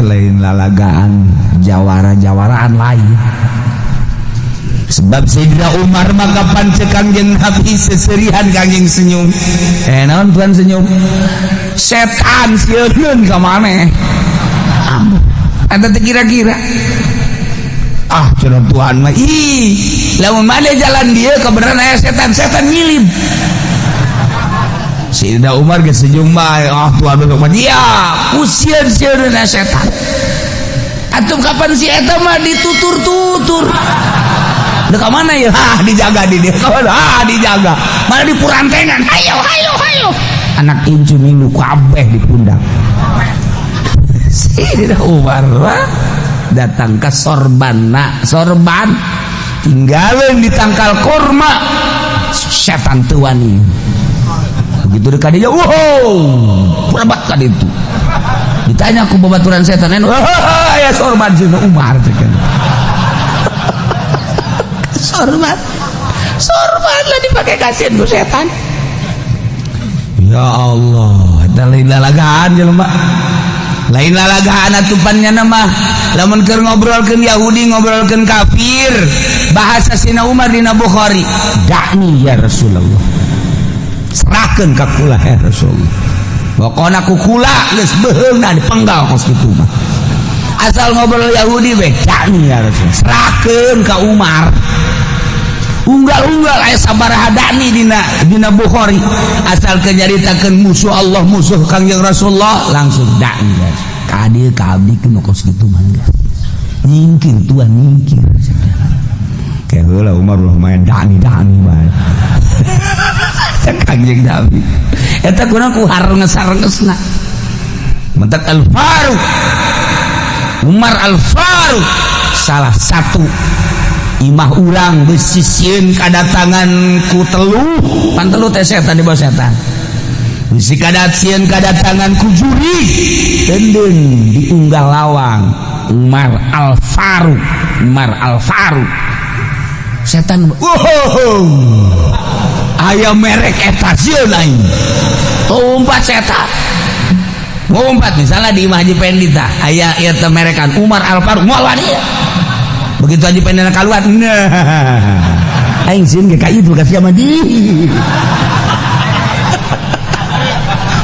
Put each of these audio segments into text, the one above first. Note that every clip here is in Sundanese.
Lain lalagaan, jawara-jawaraan lain. Sebab Sayyidina Umar maka pancek Kangjeng Nabi seserihan, Kangjeng senyum. Eh, naon Tuhan senyum? Setan sieun ka maneh. Eta teh kira-kira. Ah, cenah Tuhan mah, ih, lamun maneh jalan dia kebenaran aya setan, setan nyilib. Sayyidina Umar geus senyum bae. Ah, Tuhan mah dia, usieun sieun setan. Atuh kapan si eta mah ditutur-tutur. Deka mana ya? Ah, dijaga di dia. Ah, dijaga. Mana di purantengan. Ayo, ayo, ayo. Anak incu minggu kabeh di pundak. Sayyidina Umar datang ke sorban, nak sorban tinggalin di tangkal korma, setan teu wani. Begitu dekat dia, wow, berebat kan itu. Ditanya ku babaturan setan, oh, ya sorban Sayyidina Umar cek. Sorban, sorban lah dipakai kasihan ku setan. Ya Allah, eta lain lalagaan jelema, lain lalagaan atupannya nama. Lamun keur ngobrolkeun Yahudi, ngobrolkeun kafir, bahasa Sina Umar dina Bukhari, "Da'ni ya Rasulullah," serahkeun ka kula ya Rasulullah. Pokona ku kula geus beuheungna dipenggal kos kitu mah. Asal ngobrol Yahudi we, "Da'ni ya Rasulullah," serahkeun ka Umar. Unggal-unggal aya sabaraha da'ni dina dina Bukhari. Asal kenyaritakeun musuh Allah, musuh Kangjeng Rasulullah, langsung da'ni ya. Ka dieu ka abdi kudu kos kitu mah geus. Nyingkir Tuhan, nyingkir. Kayak heula Umar ulah main da'ni da'ni bae. Cek Kangjeng Nabi. Eta kuna ku harenges-harengesna. Mentak Al Faruq, Umar Al Faruq, salah satu imah urang bisi sieun kadatangan ku telu pan, telu teh setan di bawah, setan bisi kadat sieun kadatangan ku jurig dendeng diunggah lawang Umar Al Faruq. Umar Al Faruq, setan, wow, aya merek eta sieun aing, tumpat setan ngumpat. Misalnya di Imah Haji Pendi tah aya ieu teh merekan Umar Al Faruq, moal wani. Begitu Haji Pendi keluar, nah, aing sieun ge ka itu ka sia mah di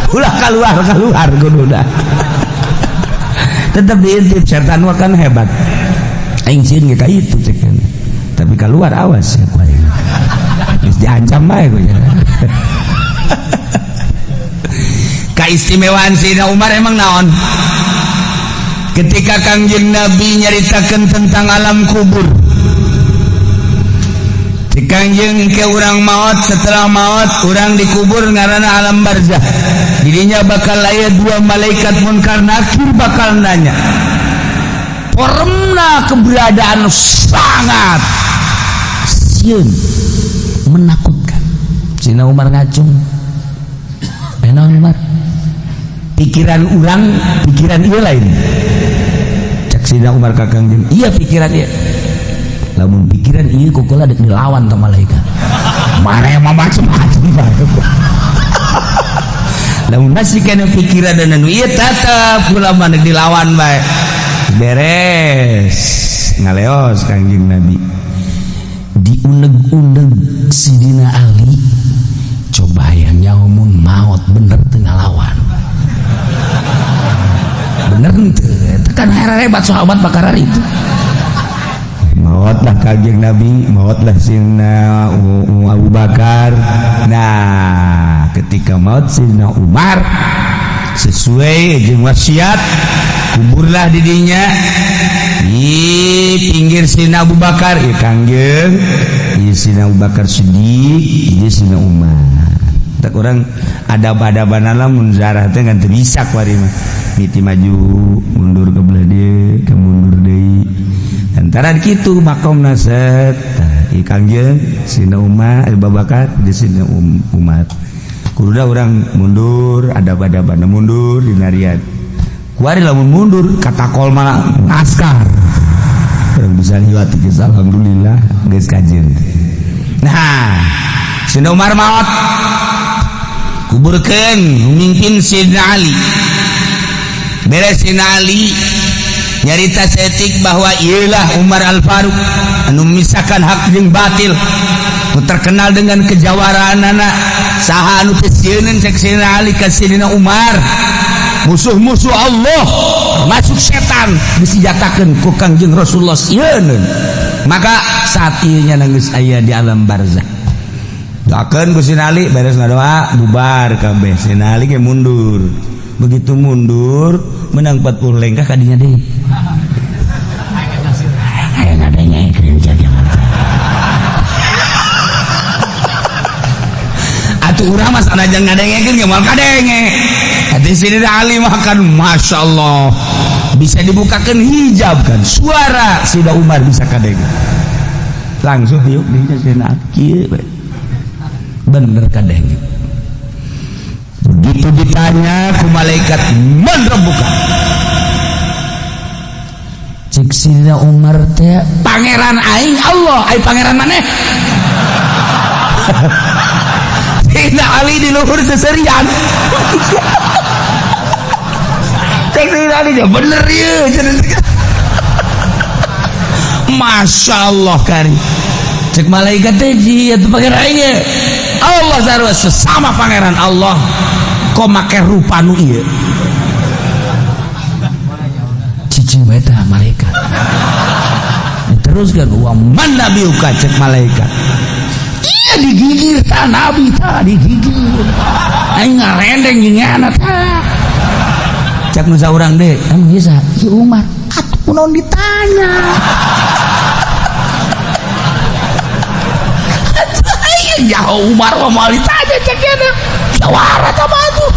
ulah keluar keluar kudu tetap diintip. Setan mah kan hebat. Aing sieun ge ka itu cek, tapi keluar awas ya ku aing. Geus diancam bae ku ya. Keistimewaan Sayyidina Umar emang naon? Ketika Kangjeng Nabi nyaritakan tentang alam kubur, di Kangjeng ke urang maut, setelah maut urang dikubur, ngaranna alam barzah. Dirinya bakal aya dua malaikat munkar nakir bakal nanya. Poremna keberadaan sangat sieun, menakutkan. Sayyidina Umar ngacung. Naon Umar? Pikiran urang, pikiran iya lain. Cek Sayyidina Umar ka Kangjeng, iya pikiran iya. Lamun pikiran iya ku kula dek dilawan sama malaikat. Mana yang mau macem-macem bae. Lamun masih kena pikiran dan anu iya tetep kula mah dek dilawan bae. Beres ngaleos Kangjeng Nabi, diundeg-undeg Sidina Ali, coba yang nyawa mun maut bener teu ngalawan, bener teu? Itu kan hebat sahabat bakaran itu. Mautlah Kangjeng Nabi, mautlah Sidina Abu Bakar. Nah, ketika maut Sidina Umar, sesuai jeung wasiat, kuburlah didinya di pinggir Sidina Abu Bakar. Ya Kangjeng, ieu Sidina Abu Bakar Siddiq, ieu Sidina Umar. Tak orang adab-adaban lamun zarah teh kan teu bisa kuari mah. Miti maju mundur ke belah dieu, ke mundur deui. Antara kitu makomna set. Tah, ieu Kangjeng Sidina Umar, Abu Bakar di Sidina Umar. Kuduna urang mundur, adab-adaban mundur dinarian. Kuari lamun mundur katakol malah askar. Urang bisa liwat geus, alhamdulillah geus kajeun. Nah, Sidina Umar maot, kuburkeun, mimpin Sidina Ali. Beres Sidina Ali. Nyarita setik bahwa ialah Umar Al-Faruq anu misakan hak jeung batil, nu terkenal dengan kejawaraan anak. Saha anu teu sieun, cek Sayyidina Ali ka Sayyidina Umar? Musuh-musuh Allah termasuk setan disenjatakeun ku Kangjeng Rasulullah sieun. Maka saat ieu nya geus aya di alam barzah. Doakeun ku Sayyidina Ali, beres ngadoa, bubar kabeh. Sayyidina Ali ge mundur. Begitu mundur menang 40 lengkah kadinya deui. Aya ngadengekeun jadi. Atuh urang mah sanajan ngadengekeun ge moal kadenge. Hati Sayyidina Ali makan, Masya Allah, bisa dibukakan hijab kan suara Sayyidina Umar bisa kadenge. Langsung yuk di Sayyidina Ali kieu bener kadenge. Begitu ditanya ku malaikat, man rabbuka, cek Sayyidina Umar teh, pangeran aing Allah, ai pangeran maneh? Sayyidina Ali di luhur seserian. Cek Sayyidina Ali dia bener ieu. Masya Allah kari. Cek malaikat teh, ieu tuh pangeran aing ge Allah, sarua sesama pangeran Allah kok make rupa nu ieu. Cicing bae tah malaikat. Diteruskan, wa man nabiyuka, cek malaikat. Iya digigir ta nabi, ta digigir. Aing ngarendeng jeung nyana ta. Cek nu saurang deui, emang ieu saha? Ieu Umar. Atuh kunaon ditanya? Ya Umar mah moal ditanya cek nyana. Jawara ta mah atuh.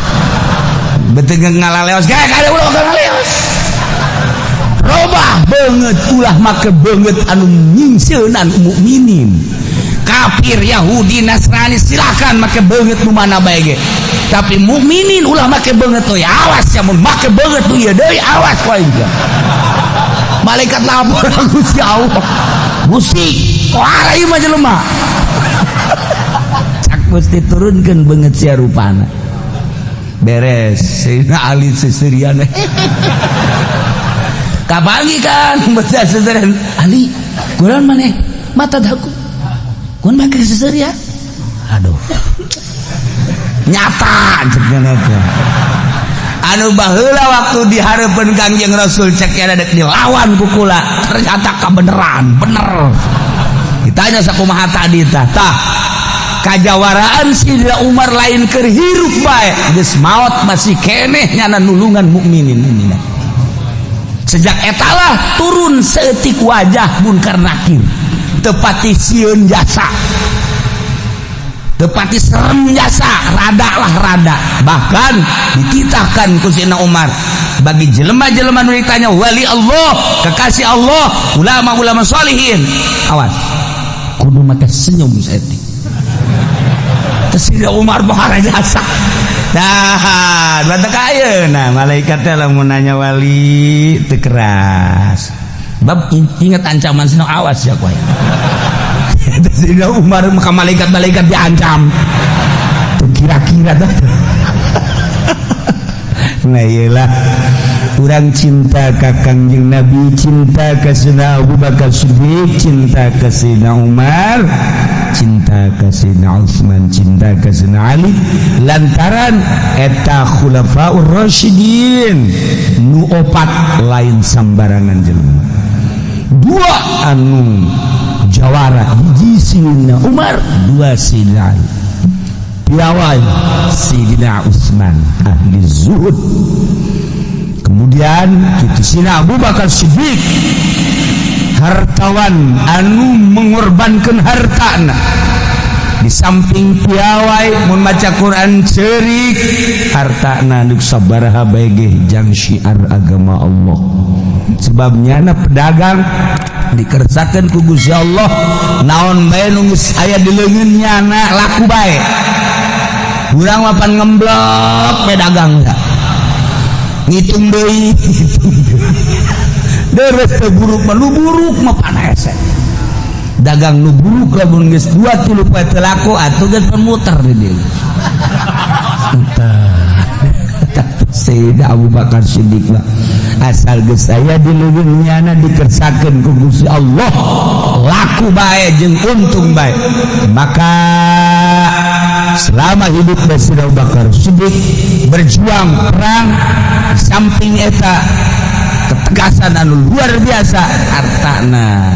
Betul ngalaleos gae kada ulah ngalaleos. Robah beungeut, ulah make beungeut anu nyingsieunan mukminin. Kafir Yahudi Nasrani silakan make beungeut nu mana bae ge. Tapi mukminin ulah make beungeut euy, awas ya mun make beungeut nu ieu deui, awas wae. Malaikat lapor ka Gusti Allah. Gusti, koara ieu mah jelema. Cak mesti turunkeun beungeut sia rupana. Beres, Sayyidina Ali seserian. Kapangi kan baca seserian Ali, kurang maneh mata daku. Kun make seserian. Aduh. Nyata cek teh. Anu baheula waktu dihareupeun Kangjeng Rasul cek dek dilawan ku kula, ternyata kebenaran, bener. Ditanya sakumaha tadi tah. Tah kajawaraan Sayyidina Umar lain keur hirup bae, geus maot masih keneh nyana nulungan mukminin mukminat. Sejak etalah turun seetik wajah munkar nakir, tepati sieun jasa, tepati serem jasa, rada lah rada. Bahkan dititahkan ku Sayyidina Umar bagi jelema-jelema nu ditanya wali Allah, kekasih Allah, ulama-ulama solihin, awas kudu make senyum seetik. Sayyidina Umar bahara jasa. Nah, batak ayeuna malaikat teh lamun nanya wali teu keras. Bab ingat ancaman sino, awas ya kowe. Sayyidina Umar maka malaikat-malaikat diancam. Tuh kira-kira dah. Nah iyalah urang cinta ka Kangjeng Nabi, cinta ka Sayyidina Abu Bakar Siddiq, cinta ka Sayyidina Umar, cinta ka Sayyidina Utsman, cinta ka Sayyidina Ali, lantaran eta khulafaur rasyidin nu opat lain sambarangan jelema. Dua anu jawara, hiji Sayyidina Umar, dua Sayyidina Ali. Piawai Sayyidina Utsman ahli zuhud. Kemudian kitu Sayyidina Abu Bakar Siddiq hartawan anu mengorbankan hartana. Di samping piawai mun maca Quran ceurik, hartana nu sabaraha bae ge jang syiar agama Allah. Sebabnya na pedagang dikersakeun ku Gusti Allah, naon bae nu geus aya di leungeun nyana laku bae. Urang mah pan ngemblok pedagang ya. Ngitung deui, ngitung deui. Deres teu buruk mah, nu buruk mah pan hese. Dagang nu buruk lamun geus 2 3 poe teu laku atuh geus muter di dieu. Entah. Sayyidina Abu Bakar Siddiq mah. Asal geus aya di leuweung nyana dikersakeun ku Gusti Allah, laku bae jeung untung bae. Maka selama hidup Sayyidina Abu Bakar Siddiq berjuang perang, samping eta ketegasan anu luar biasa, hartana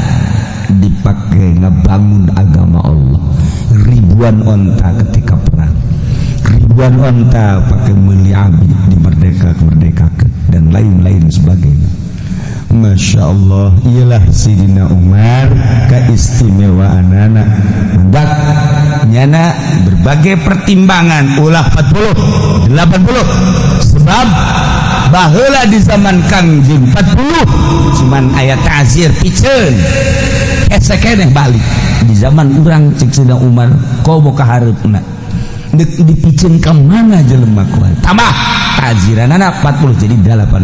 dipakai ngebangun agama Allah. Ribuan onta ketika perang, ribuan onta pakai meuli abid dimerdeka merdekakan dan lain-lain sebagainya. Masya Allah, ialah Sidina Umar keistimewaan anak mendak nyana berbagai pertimbangan ulah 40 80, sebab baheula di zaman Kangjeng 40 cuman aya ta'zir piceun hese keneh balik. Di zaman urang, cek Sidina Umar, komo ka hareupna deuk dipiceun ka mana jelema kuat, tambah ta'ziranana 40 jadi 80.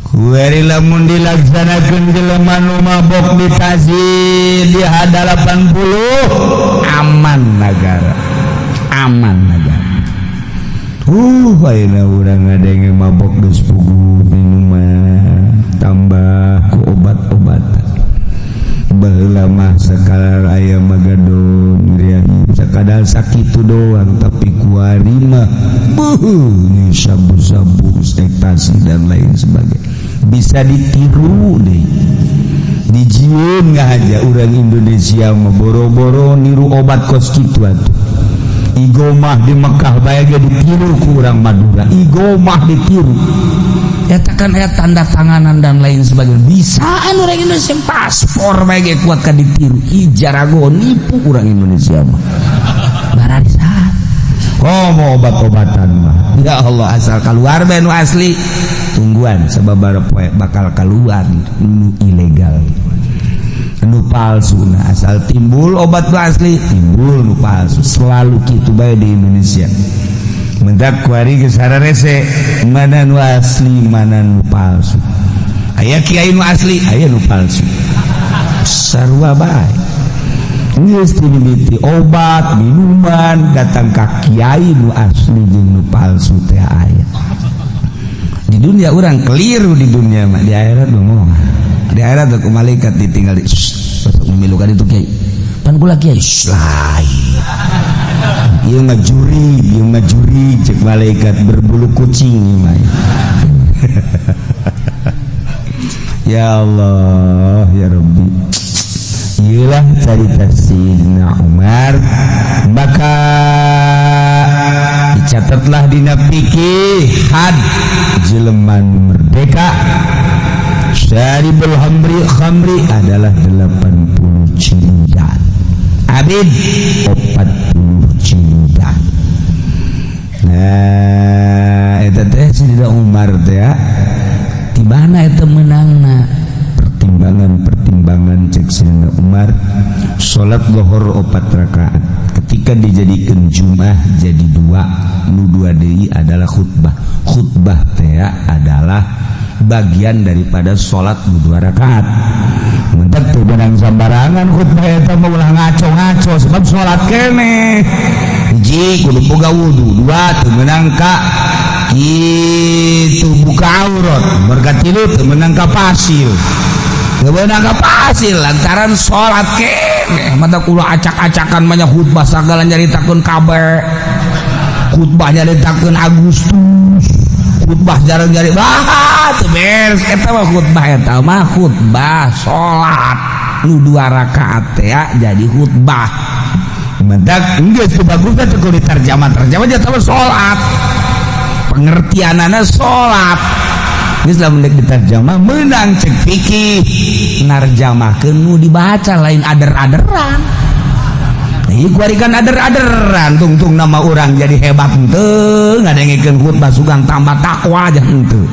Kuari lamun dilaksanakeun jelema nu mabok ditazir di 80, aman negara, aman negara. Ayeuna urang ngadenge mabok geus puguh minuman tambah ku obat-obatan. Baheula mah sakadar aya magadon ngriahi, sakadar sakitu doang, tapi kuari mah beuh, sabu-sabu, ekstasi dan lain sebagainya bisa ditiru deh, dijieun aja. Orang Indonesia mah boro-boro niru obat kos kitu atuh. Igomah di Mekah bae ge ditiru ku urang Madura, igomah ditiru. Eta kan aya tanda tanganan dan lain sebagainya, bisaan orang Indonesia. Paspor bae ge kuat ka ditiru. Ih, jarago nipu orang Indonesia mah bararisa. Komo obat-obatan mah, ya Allah, asal keluar bae nu asli, tungguan sababaraha poe bakal keluar nu ilegal, nu palsu. Nah, asal timbul obat nu asli, timbul nu palsu, selalu gitu bae di Indonesia. Mendak kuari geus hararese mana nu asli, mana nu palsu. Aya kiai nu asli, aya nu palsu, sarua bae. Geus dimimiti obat minuman datang ka kiai nu asli jeung nu palsu teh aya di dunia. Orang keliru di dunia mah, di akhirat mah, di akhirat tuh malaikat ditinggal di besok memilukan itu kiai pan kula kiai lain. Ieu mah juri, ieu mah juri, cek malaikat berbulu kucing ieu mah. Ya Allah, ya Rabbi. Iyalah cerita Sayyidina Umar. Maka dicatatlah dina fikih had jelema merdeka syaribul khamri khamri adalah 80 jildan, abid 40 jildan. Nah, eta teh Sayyidina Umar teh ya. Di mana eta menangna? Pertimbangan-pertimbangan cek Sayyidina Umar, salat lohor 4 rakaat ketika dijadikan Jumat jadi dua, nu dua deui adalah khutbah. Khutbah teh adalah bagian daripada salat nu 2 rakaat. Mentek teu beunang sambarangan khutbah eta mah, ulah ngaco-ngaco sebab salat keneh. Hiji, kudu boga wudu. Dua, teu meunang ka kitu buka aurat. Berkat tilu, teu meunang ka pasil. Teu meunang ka pasil lantaran salat keneh. Mata ulah acak-acakan banyak khutbah sagala nyaritakeun kabeh. Khutbah nyaritakeun Agustus, khutbah jarang nyari bah teu beres eta mah khutbah. Eta mah khutbah salat nu 2 rakaat teh jadi khutbah. Mendak geus teu bagus teh kudu diterjemah terjemah jadi mah salat, pengertianana salat. Geus lamun deuk diterjemah meunang cek fikih narjamahkeun nu dibaca, lain ader-aderan. Ieu kuari kan ader-aderan, tungtung nama orang jadi hebat henteu, ngadengekeun khutbah sugan tambah takwa aja henteu.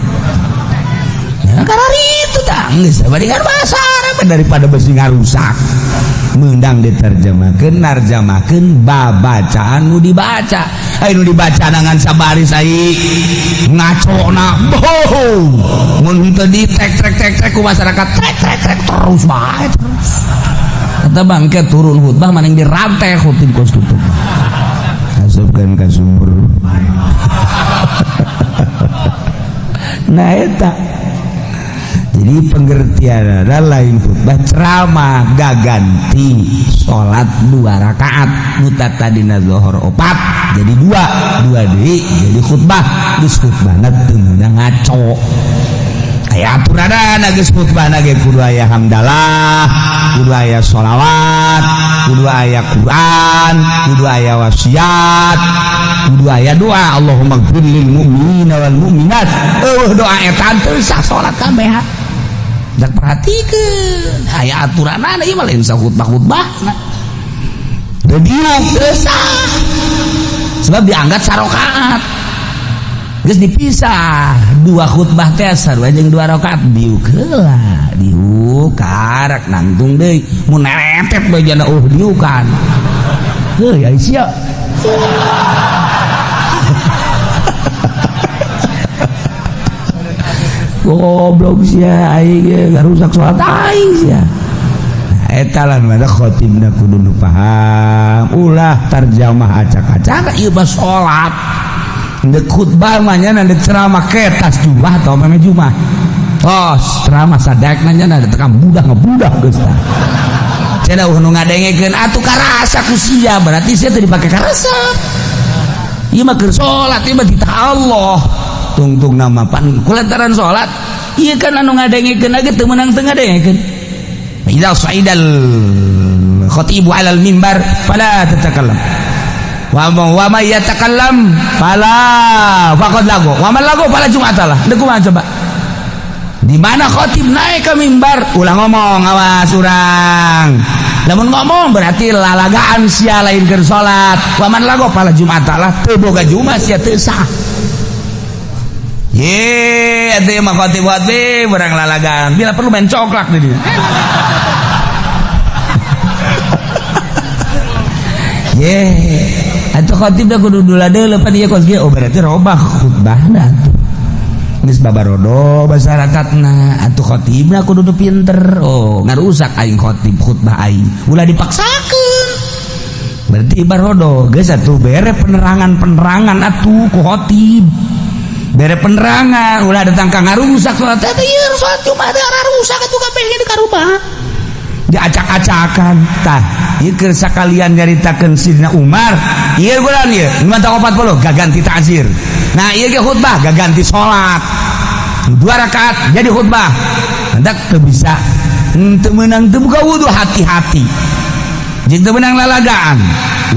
Ya karena itu tah geus bandingan bahasa Arab daripada besi ngarusak. Meunang diterjemahkeun, narjamahkeun babacaan nu dibaca. Ai nu dibaca nangan sabaris ai ngacona boh. Mun henteu di trek trek trek trek ku masyarakat, trek trek trek terus bae terus. Kata bangke turun khutbah maning dirantai khutib kos tutup. Asupkan ka sumur. Nah eta jadi pengertian adalah lain khutbah ceramah gaganti salat 2 rakaat muta tadina zuhur 4 jadi 2 2 deui jadi khutbah geus khutbahna teu meunang ngaco. Aya aturanana geus khutbahna ge kudu aya hamdalah, kudu aya sholawat, kudu aya Quran, kudu aya wasiat, kudu aya doa Allahumma ighfir lil mu'minina wal mu'minat. Eueuh doa eta teu sah salat kabeh. Dak perhatikeun aya aturanana ieu mah lain sakhutbah-khutbahna. Da diuk teu sah. Sebab dianggap sarokaat. Geus dipisah 2 khutbah teh sarua jeung 2 rakaat diuk heula, diuk karak nangtung deui mun neretet bae jana diukan. Heuh ai sia. Goblok sia aing ge ngarusak salat aing sia. Eta lah mana khotibna kudu nu paham, ulah tarjamah acak-acak ieu mah salat. Ndek khutbah mah nya ndek ceramah ketas jumah atau meme jumah. Tos ceramah sadekna nya tekan budak ngebudak geus tah. Cenah nu ngadengekeun atuh karasa ku sia berarti sia teu dipake karasa. Ieu mah keur salat ieu mah titah Allah. Tungtung nama pan kulantaran salat ieu kan anu ngadengekeun ge teu meunang teu ngadengekeun. Idza sa'idal khatibu 'alal mimbar fala tatakallam. Wa may yatakallam fala faqad lago. Wa man lago fala jum'atalah. Deuk kumaha coba? Di mana khatib naik ke mimbar ulah ngomong awas urang. Lamun ngomong berarti lalagaan sia lain keur salat. Wa man lago fala jum'atalah teu boga jumat sia teu sah. Ye, atuh mah khatib-khatib urang lalagaan. Bila perlu main coklak di dieu. Ye, atuh khatib da kudu dula deuleu pan ieu kos ge. Oh berarti robah khutbahna atuh. Geus babarodo masyarakatna, atuh khatibna kudu nu pinter. Oh, ngarusak aing khatib khutbah aing. Ulah dipaksakeun. Berarti barodo geus atuh bere penerangan-penerangan atuh ku khatib. Bere penerangan ulah datang ka ngarusak salat teh ieu salat Jumat teh rusak atuh kabeh ge di karubah. Diacak-acakan tah ieu keur sakalian nyaritakeun Sidina Umar ieu bulan ieu 540 gaganti ta'zir. Nah ieu ge khutbah gaganti salat 2 rakaat jadi khutbah. Hendak teu bisa teu meunang teu buka wudu hati-hati jeung teu meunang lalagaan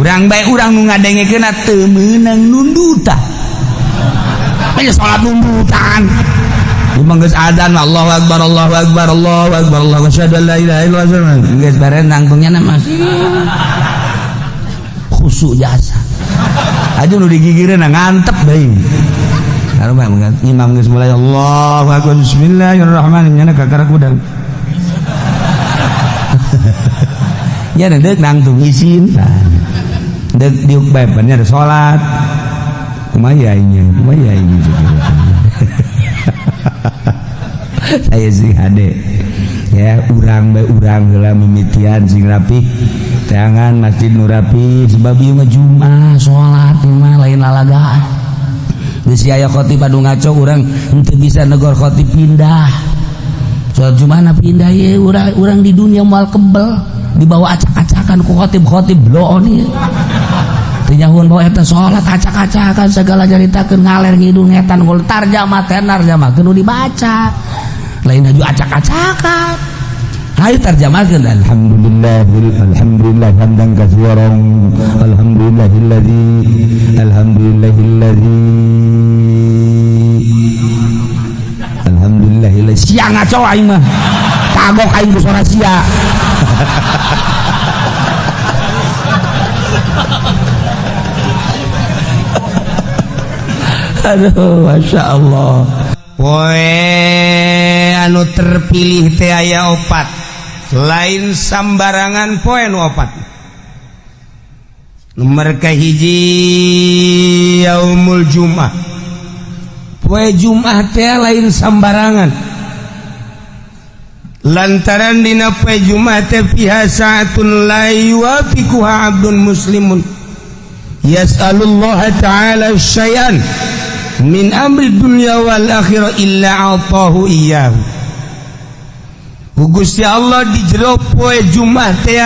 urang bae urang nu ngadengekeunna teu meunang nundutan. Ayo salat nundutan. Imam geus adzan Allahu akbar Allahu akbar Allahu akbar Allahu asyhadu an la ilaha illallah. Geus bareng nangtungnya na masih khusyuk jasa. Aduh nu digigireun ngantep deui. Karena imam geus mulai Allahu akbar bismillahirrahmanirrahim nya kakarak udang. Nya deuk nangtung isin. Deuk diuk bae nya salat. Kumaha nya, kumaha nya. Saya sih hade ya urang bae urang heula mimitian sing rapi tangan masjid nu rapi sebab ieu mah Jumat salat mah lain lalagaan. Geus aya khatib anu ngaco urang henteu bisa negor khatib pindah. Salat Jumat na pindah ye urang di dunia moal kebel dibawa acak-acakan ku khatib-khatib bloon ieu. Teu nyahuan bawa eta salat acak-acakan segala nyaritakeun ngaler ngidul ngetan gol tarjamah teh tarjamahkeun nu dibaca. Lain aju acak-acakan. Hayu tarjamahkeun alhamdulillah alhamdulillah hamdan katsiran alhamdulillahilladzi alhamdulillahilladzi alhamdulillahilladzi sia ngaco aing mah. Kagok aing ku sora sia. Aduh, Masya Allah. Poe anu terpilih teh aya opat. Lain sambarangan poe nu opat. Nomor kahiji yaumul Jum'ah. Poe Jum'ah teh lain sambarangan. Lantaran dina poe Jum'ah teh fiha sa'atun la yuwafiquha 'abdun muslimun yas'alullah ta'ala syai'an Min amri dunya wal akhirah illa atahu iyyahu. Ku Gusti Allah di jero poe Jumat teh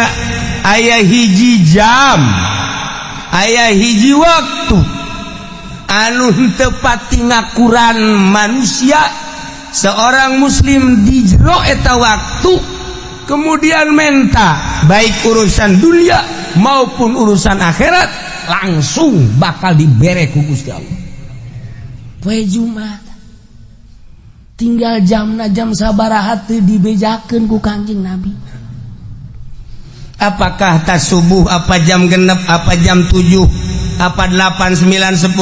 aya hiji jam, aya hiji waktu anu henteu pati ngakuran manusia. Seorang muslim di jero eta waktu kemudian menta baik urusan dunia maupun urusan akhirat langsung bakal dibere ku Gusti Allah. Poe Jumat tinggal jamna jam sabaraha teu dibejakeun ku Kangjeng Nabi. Apakah tas subuh, apa jam 6, apa jam 7, apa 8, 9, 10,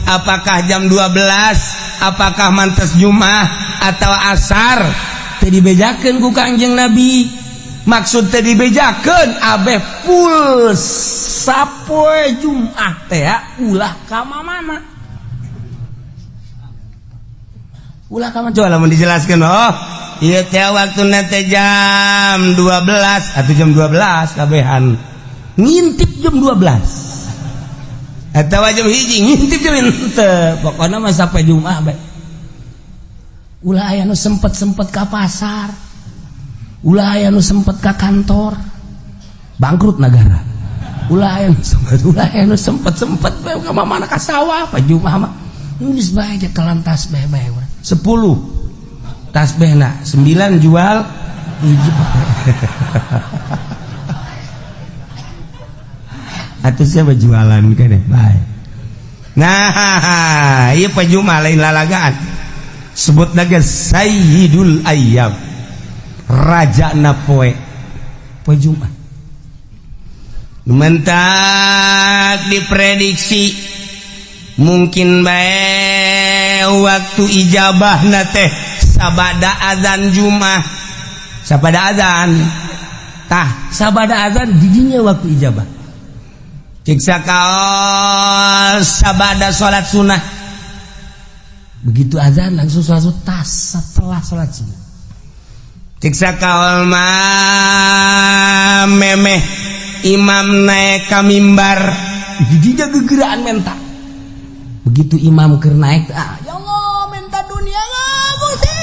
apakah jam 12, apakah mantes Jumat atau asar, teu dibejakeun ku Kangjeng Nabi. Maksud teu dibejakeun abeh full sapoe Jumat teh ulah ka mana. Ulah ka mana coba lamun dijelaskeun. Oh, ieu teh waktuna teh jam 12 atau jam 12 kabehan. Ngintip jam 12. Atau jam 1 ngintip jam henteu. Pokona mah sampai Jumat bae. Ulah aya nu sempet-sempet ka pasar. Ulah aya nu sempet ka kantor. Bangkrut negara. Ulah aya nu sempet, ulah aya nu sempet-sempet bae ka mana ka sawah pa Jumat mah. Geus bae telan tasbih bae urang. 10 tasbihna, 9 jual hiji. Atuh siapa jualan kene bae. Nah, ieu poe Jumat lain lalagaan. Sebut lagi Sayyidul Ayyam, rajana poe poe Jumat. Mentak diprediksi mungkin bae waktu ijabah na teh sabada azan Jumat, sabada azan tah, sabada azan didinya waktu ijabah. Ciksa kaos sabada salat sunnah, begitu azan langsung sholat sunnah, tas setelah sholat sunnah. Ciksa kaol mah memeh imam naik ka mimbar didinya gegeraan menta. Begitu imam keur naik, ah ya Allah minta dunia Gusti,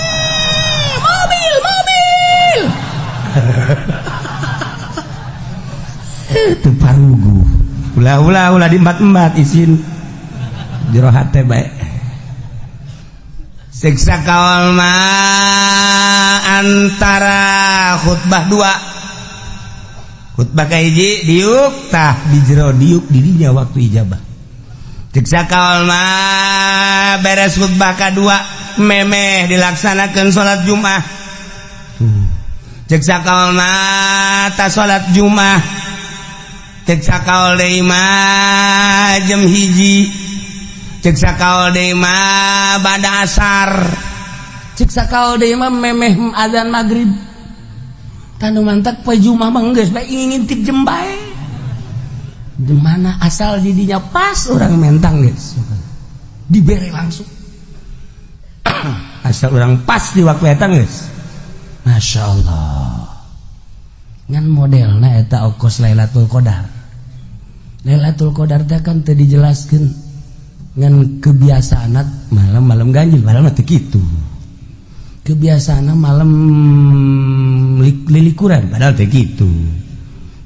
mobil mobil. Itu parugu. Ulah ulah ulah diembat-embat isin jero hate bae. Siksa kaol mah antara khutbah dua. Khutbah kahiji diuk tah di jero diuk dirinya waktu ijabah. Siksa kaol mah beres khutbah kadua memeh dilaksanakeun salat Jumat. Siksa kaol mah ta salat Jumat. Siksa kaol deui mah jam 1. Cek sakaol deui mah bada asar. Cek sakaol deui mah memeh azan maghrib. Tanu mantak poe Jumat mah geus bae ngintip jem bae. Di mana asal didinya pas orang mentang geus. Dibere langsung. Asal orang pas di waktu eta geus. Masya Allah. Ngan modelna eta okos Lailatul Qadar. Lailatul Qadar teh kan teu dijelaskeun. Ngan kebiasaan malam-malam ganjil, malam teu kitu. Kebiasaan malam lilikuran, padahal teu kitu.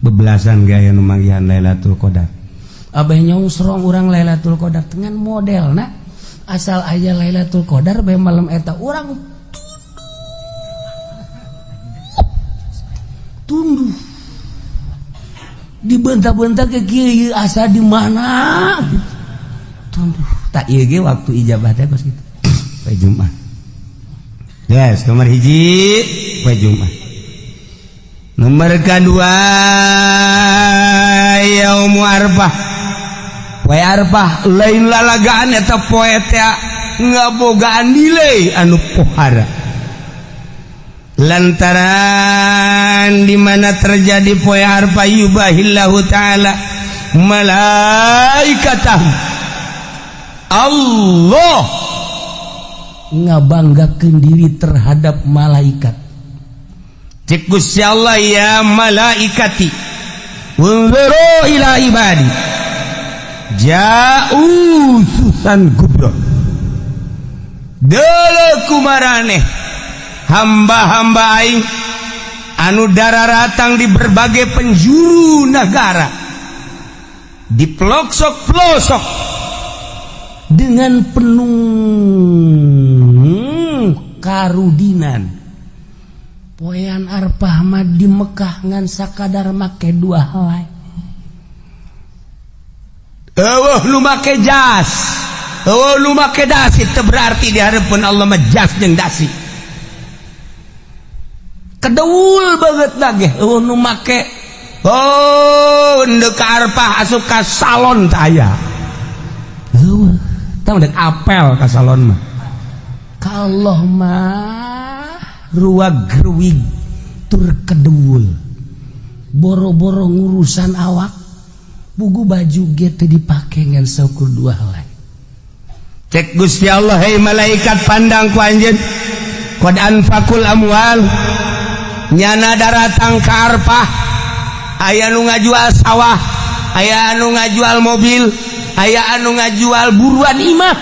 Bebelasan gaya nu manggihan Lailatul Qadar. Abah nyongsrong urang Lailatul Qadar dengan modelna asal aya Lailatul Qadar bae malam eta urang tunduh. Dibentak-bentak ke kieu asa di mana gitu. Tunduh. Tak ieu ge waktu ijabah teh kos kitu. Poe Jumat. Yes, nomor 1 poe Jumat. Nomor kedua yaumu Arfah. Poe Arfah lain lalagaan eta poe teh ngabogaan nilai anu pohara. Lantaran di mana terjadi poe Arfah yubahillahu taala malaikatahu. Allah ngabanggakeun diri terhadap malaikat. Cek Gusti Allah ya malaikati unzuru ila ibadi ja'u susan gubra. Deuleu kumaraneh hamba-hamba aing anu dararatang di berbagai penjuru negara, di pelosok-pelosok, dengan penuh karudinan. Poean Arpah mah di Mekah ngan sakadar make dua helai. Euweuh nu make jas, euweuh nu make dasi. Teu berarti di hareupeun Allah mah jas jeung dasi. Kedeul banget lagi, euweuh nu make. Oh, ndek ka Arpah asup ka salon teh aya. Euweuh tah, ndek apel ka salon mah. Ka Allah mah ruag ruwig tur kedeul. Boro-boro ngurusan awak, buku baju ge teu dipake, ngan saukur dua helai. Cek Gusti Allah, "Hei malaikat, pandang ku anjeun, qad anfaqul amwal." Nyana daratang ka Arpah, aya nu ngajual sawah, aya anu ngajual mobil, aya anu ngajual buruan imah,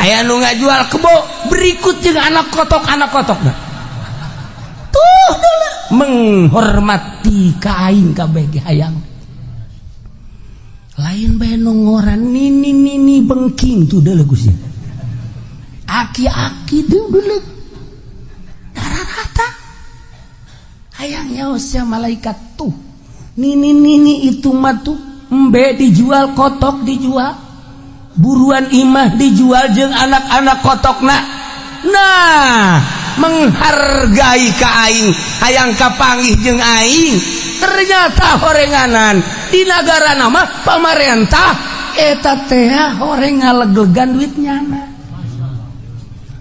aya anu ngajual kebo, berikut jeung anak kotok. Anak kotok tuh dulu menghormati ka aing kabeh ge. Hayang lain bae nu ngoran, nini nini bengking tuh deuleu Gusti, aki-aki tuh deuleu rata hayang nyaos sia malaikat. Tuh nini nini itu mah tuh embe dijual, kotok dijual, buruan imah dijual jeung anak-anak kotokna. Nah, menghargai ka aing, hayang kapanggih jeung aing. Ternyata horenganan di negara nama pamarentah eta teh horeng ngaleglegan duit nyana.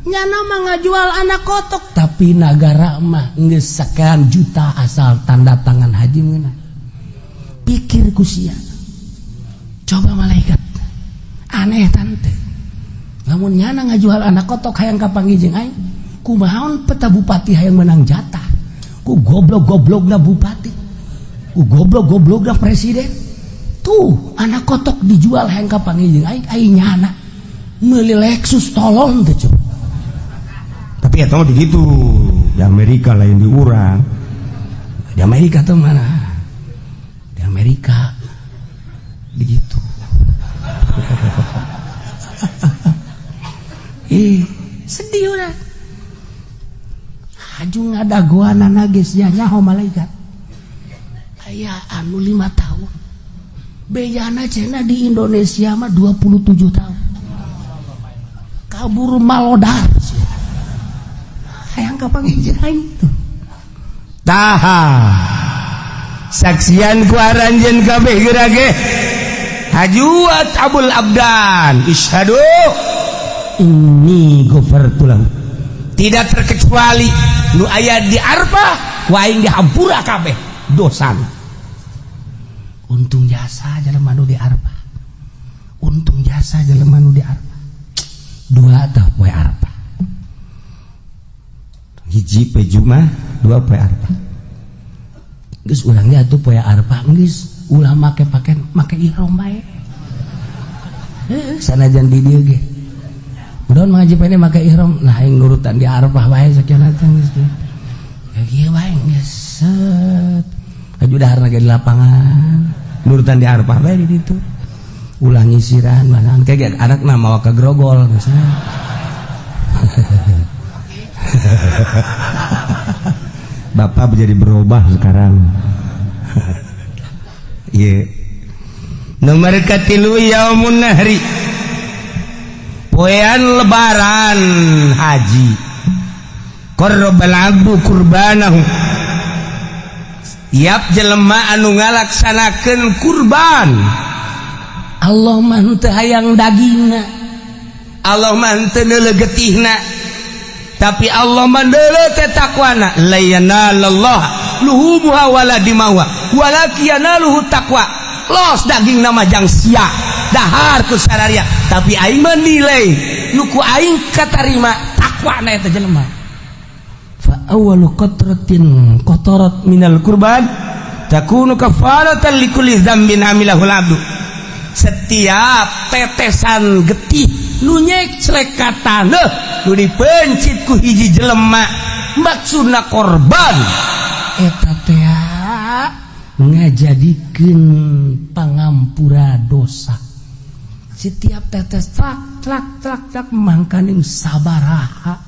Nyana mah ngajual anak kotok, tapi nagara mah geus sekian juta asal tanda tangan haji meunang. Pikir ku sia coba, malaikat aneh tante. Lamun nyana ngajual anak kotok hayang kapanggih jeung aing, kumaha peta bupati hayang menang jatah? Ku goblok-goblokna bupati, ku goblok-goblokna presiden tuh anak kotok dijual hayang kapanggih jeung aing. Aing nyana meuli Lexus, tolong teh coba. Tapi ya tahu begitu di Amerika, lain di urang. Di Amerika tuh mana? Di Amerika begitu. Ih, sedih udah. Haju ngadagoan geus ya nyaho malaikat. Aya anu 5 tahun. Bejana cenah di Indonesia mah 27 tahun. Kabur malodar. Hayang kapanggih aing tuh. Taha saksian ku aranjeun kabeh geura ge. Hajuat abul abdan isyhadu inni ghafartu lahu. Tidak terkecuali nu aya di Arfah, ku aing dihampura kabeh dosana. Untung jasa jelema nu di Arfah. Untung jasa jelema nu di Arfah. Dua tah poe Arfah. Hiji poe Jumat, dua poe Arfah. Geus urang ge atuh poe Arfah geus ulah make paken, make ihram bae. Heuh, sanajan di dieu ge. Mudahan ngaji pene make ihram. Nah, aing nurutan di Arfah bae sakieu teh geus. Ya kieu bae geus set. Aju daharna ge di lapangan. Nurutan di Arfah bae di ditu. Ulah ngisiran mana kayak anakna mawa ka grogol misalnya. Bapak menjadi berubah sekarang. Iya. Nomor katilu, yaumun nahri. Poean lebaran haji. Qarrabal abdu kurbanahu. Tiap jelema anu ngalaksanakeun kurban, Allah mah teu hayang dagingna. Allah mah teu neuleuh getihna. Tapi Allah mah neuleuh teh takwana. La yanalallah luhumuha wala dimauha walakin yanaluhu taqwa. Los daging nama jang sia dahar ku sararia, tapi aing menilai nu ku aing katarima takwana eta jelema. Fa awwalu qatratin qatarat minal kurban takunu kafaratan likulli dzambin amilahul abdu. Setiap tetesan getih nu nyeclek ka taneuh. Nu dipencit ku hiji jelema maksudna korban eta teh ngajadikeun pangampura dosa. Setiap tetes tlak tlak tlak tlak, mangkaning sabaraha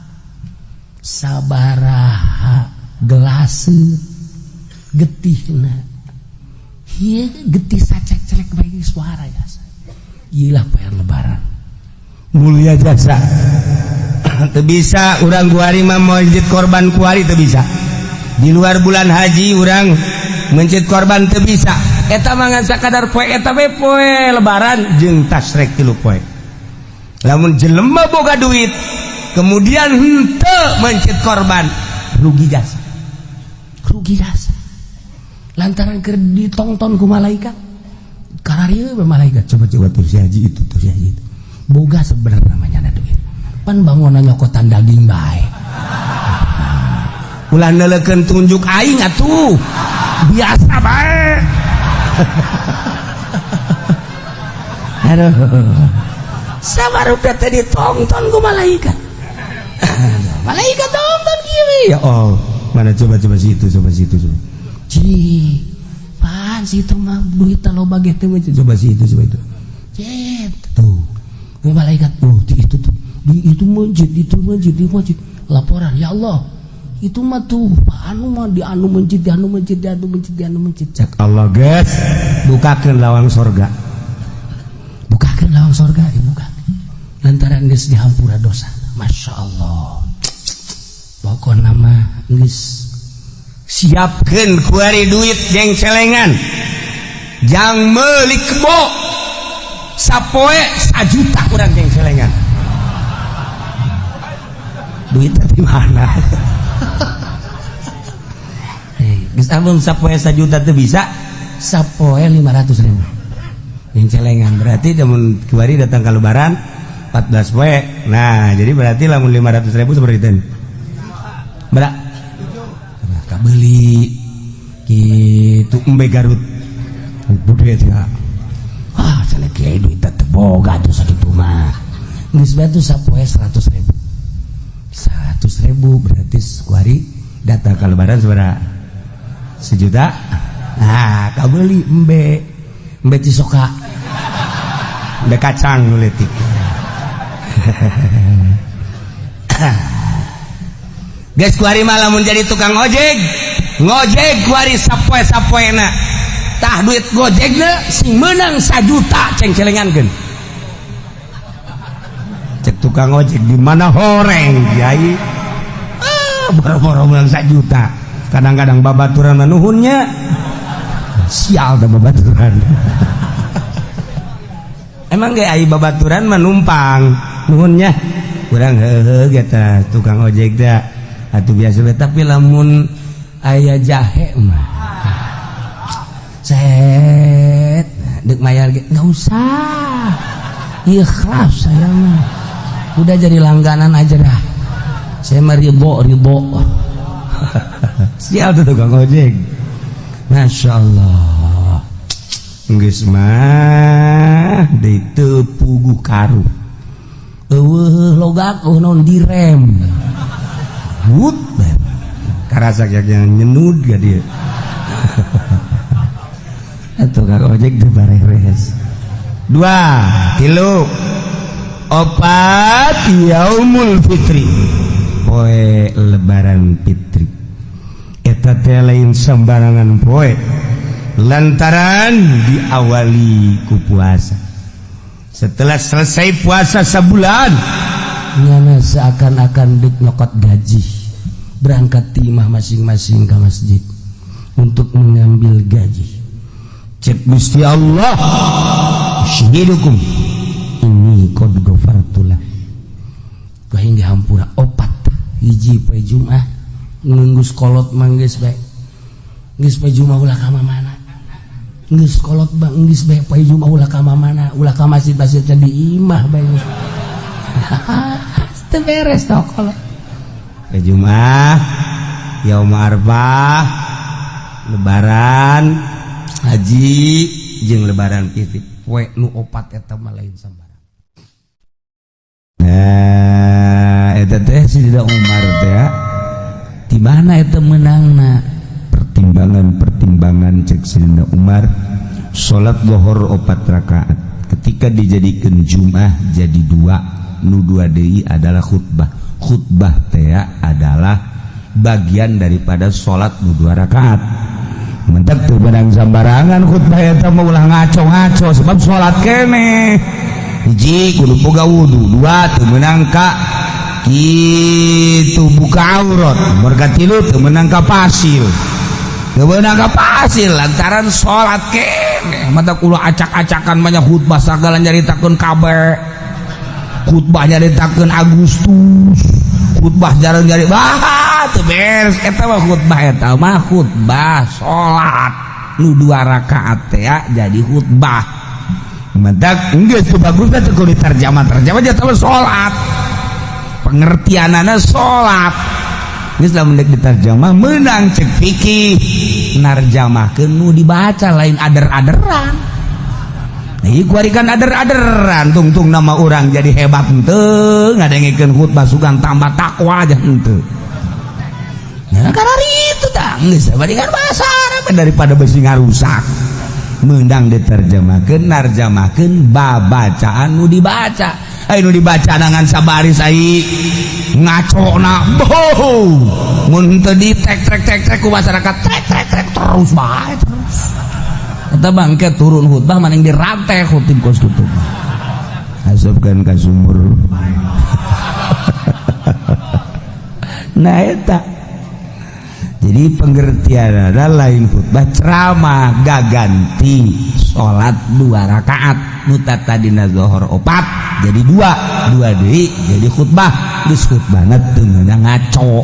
sabaraha gelase getihna. Ieu getih sacek-celek bae suara jasa. Ieu lah poe Lebaran Mulia jasa. Teu bisa urang kuari mah mencit korban, kuari teu bisa. Di luar bulan haji urang mencit korban teu bisa. Eta mah ngan sakadar poe eta we, poe Lebaran jeung tasrek 3 poe. Lamun jelema boga duit kemudian henteu mencit korban, rugi jasa. Rugi jasa lantaran keur ditongton ku malaikat. Kararieu we malaikat. Coba coba tuh si haji itu, tuh si haji itu. Boga sebenarnya namanya ada duit, pan bangunan nyokotan daging bae. Ulah neuleukeun tunjuk aing atuh. Biasa bae. Aduh, sabar, udah tadi tonton ku malaikat. Malaikat tonton kieu. Ya, oh, mana, coba coba situ, coba situ, coba. Ci pan situ mah duit loba ge teh. Coba situ, coba itu. Cet tuh malaikat, oh, di itu tuh, di itu masjid, itu masjid, di masjid. Laporan, ya Allah, itu mah tuh anu mah di anu masjid, di anu masjid, di anu masjid, di anu masjid. Cek Allah, geus, bukakeun lawang sorga. Bukakeun lawang sorga, dibuka lantaran geus dihampura dosa. Masya Allah, pokokna mah geus. Siapkeun kuari duit jeng celengan jang meuli kebo. Sapoe 1 juta kurang jeng celengan. Duitnya di mana? Geus, amun sapoe 1 juta teu bisa, sapoe 500 ribu. Yang celengan berarti lamun kuari datang ke Lebaran 14 poe. Nah, jadi berarti lamun 500 ribu seperti itu berak beli gitu embe Garut duit ya. Ah, cenah kiai, duit teh boga tuh sakitu mah. Geus bae tuh sapoe 100 ribu, 100 ribu berarti kuari datang ke Lebaran seberapa? 1 juta. Nah, kabeli embe, embe Cisoka. Embe kacang nu leutik. Geus, kuari mah lamun jadi tukang ojek, ngojek kuari sapoe-sapoena tah duit gojekna sing menang 1 juta ceng celengankeun. Cek tukang ojek, di mana horeng kiai? Ah, boro-boro menang 1 juta, kadang-kadang babaturan manuhunnya. Sial dah babaturan. Emang gak ai babaturan menumpang nuhunnya kurang hehe gitu tukang ojek dah atau biasa. Tapi lamun aya jahe mah set dek mayar ge nggak usah, ikhlas. Saya mah udah jadi langganan aja dah, saya mah ridho ridho. Sial tuh tukang ojek. Masya Allah. Geus mah deui teu puguh karuh. Eueuh logak, eueuh naon, direm. Wut karasa yang nyenud gak dia. Tukang ojek di bareres. Dua, tilu, opat, yaumul fitri, poe Lebaran fitri. Eta teh lain sembarangan poe lantaran diawali ku puasa. Setelah selesai puasa sebulan, nyana seakan-akan dek nyokot gaji, berangkat timah masing-masing ke masjid untuk mengambil gaji. Cek Gusti Allah, "Syihidukum ini qad ghafartulah." Hingga hampura opat. Hiji, poe Jumat. Nunggu kolot mah geus bae, geus poe Jumat ulah ka mana. Geus kolot bang, geus bae poe Jumat ulah ka mana, ulah ka masjid-masjid, di imah bae. Teu beres tau kolot. Poe Jumat, Yaum Arfah, Lebaran haji jeung Lebaran fitri, poe nu opat eta mah lain sambarang. Nah, eta. eta teh Sidina Umar teh di mana eta meunangna pertimbangan-pertimbangan cek Sidina Umar salat zuhur 4 rakaat ketika dijadikan Jumat jadi 2 nu 2 deui adalah khutbah. Khutbah teh adalah bagian daripada salat nu 2 rakaat. Mentak teu beunang sambarangan khutbah eta mah ulah ngaco-ngaco sebab salat keneh. Hiji kudu boga wudu, dua teu meunang ka kitu buka aurat, nomor katilu teu meunang ka pasil. Teu meunang ka pasil lantaran salat keneh. Mata kudu acak-acakan banyak khutbah sagala nyaritakeun kabeh. Khutbah nyaritakeun Agustus, khutbah jarang nyari bah teu beres eta mah khutbah eta mah khutbah salat nu 2 rakaat teh jadi khutbah. Mentak geus teu bagus teh kudu diterjemah terjemah jadi salat. Pengertianana salat. Geus lamun deuk diterjemah meunang cek fikih narjamahkeun nu dibaca lain ader-aderan. Ieu kuari kan ader-aderan tungtung nama urang jadi hebat henteu ngadengekeun khutbah sugan tambah takwa aja henteu. Nah karena itu tah geus bandingan bahasa Arab daripada besi ngarusak. Meunang diterjemahkeun narjamahkeun babacaan nu dibaca. Ai nu dibaca dengan sabaris ai ngacona boh. Mun teu di tek trek tek trek ku masyarakat trek trek trek terus bae terus. Eta bangke turun khutbah maning dirantai khutib kos kitu. Asupkeun ka sumur. Nah eta. Jadi pengertian adalah lain khutbah ceramah gaganti salat 2 rakaat nu tadina zuhur 4 jadi 2 2 deui jadi khutbah geus khutbahna teu meunang ngaco.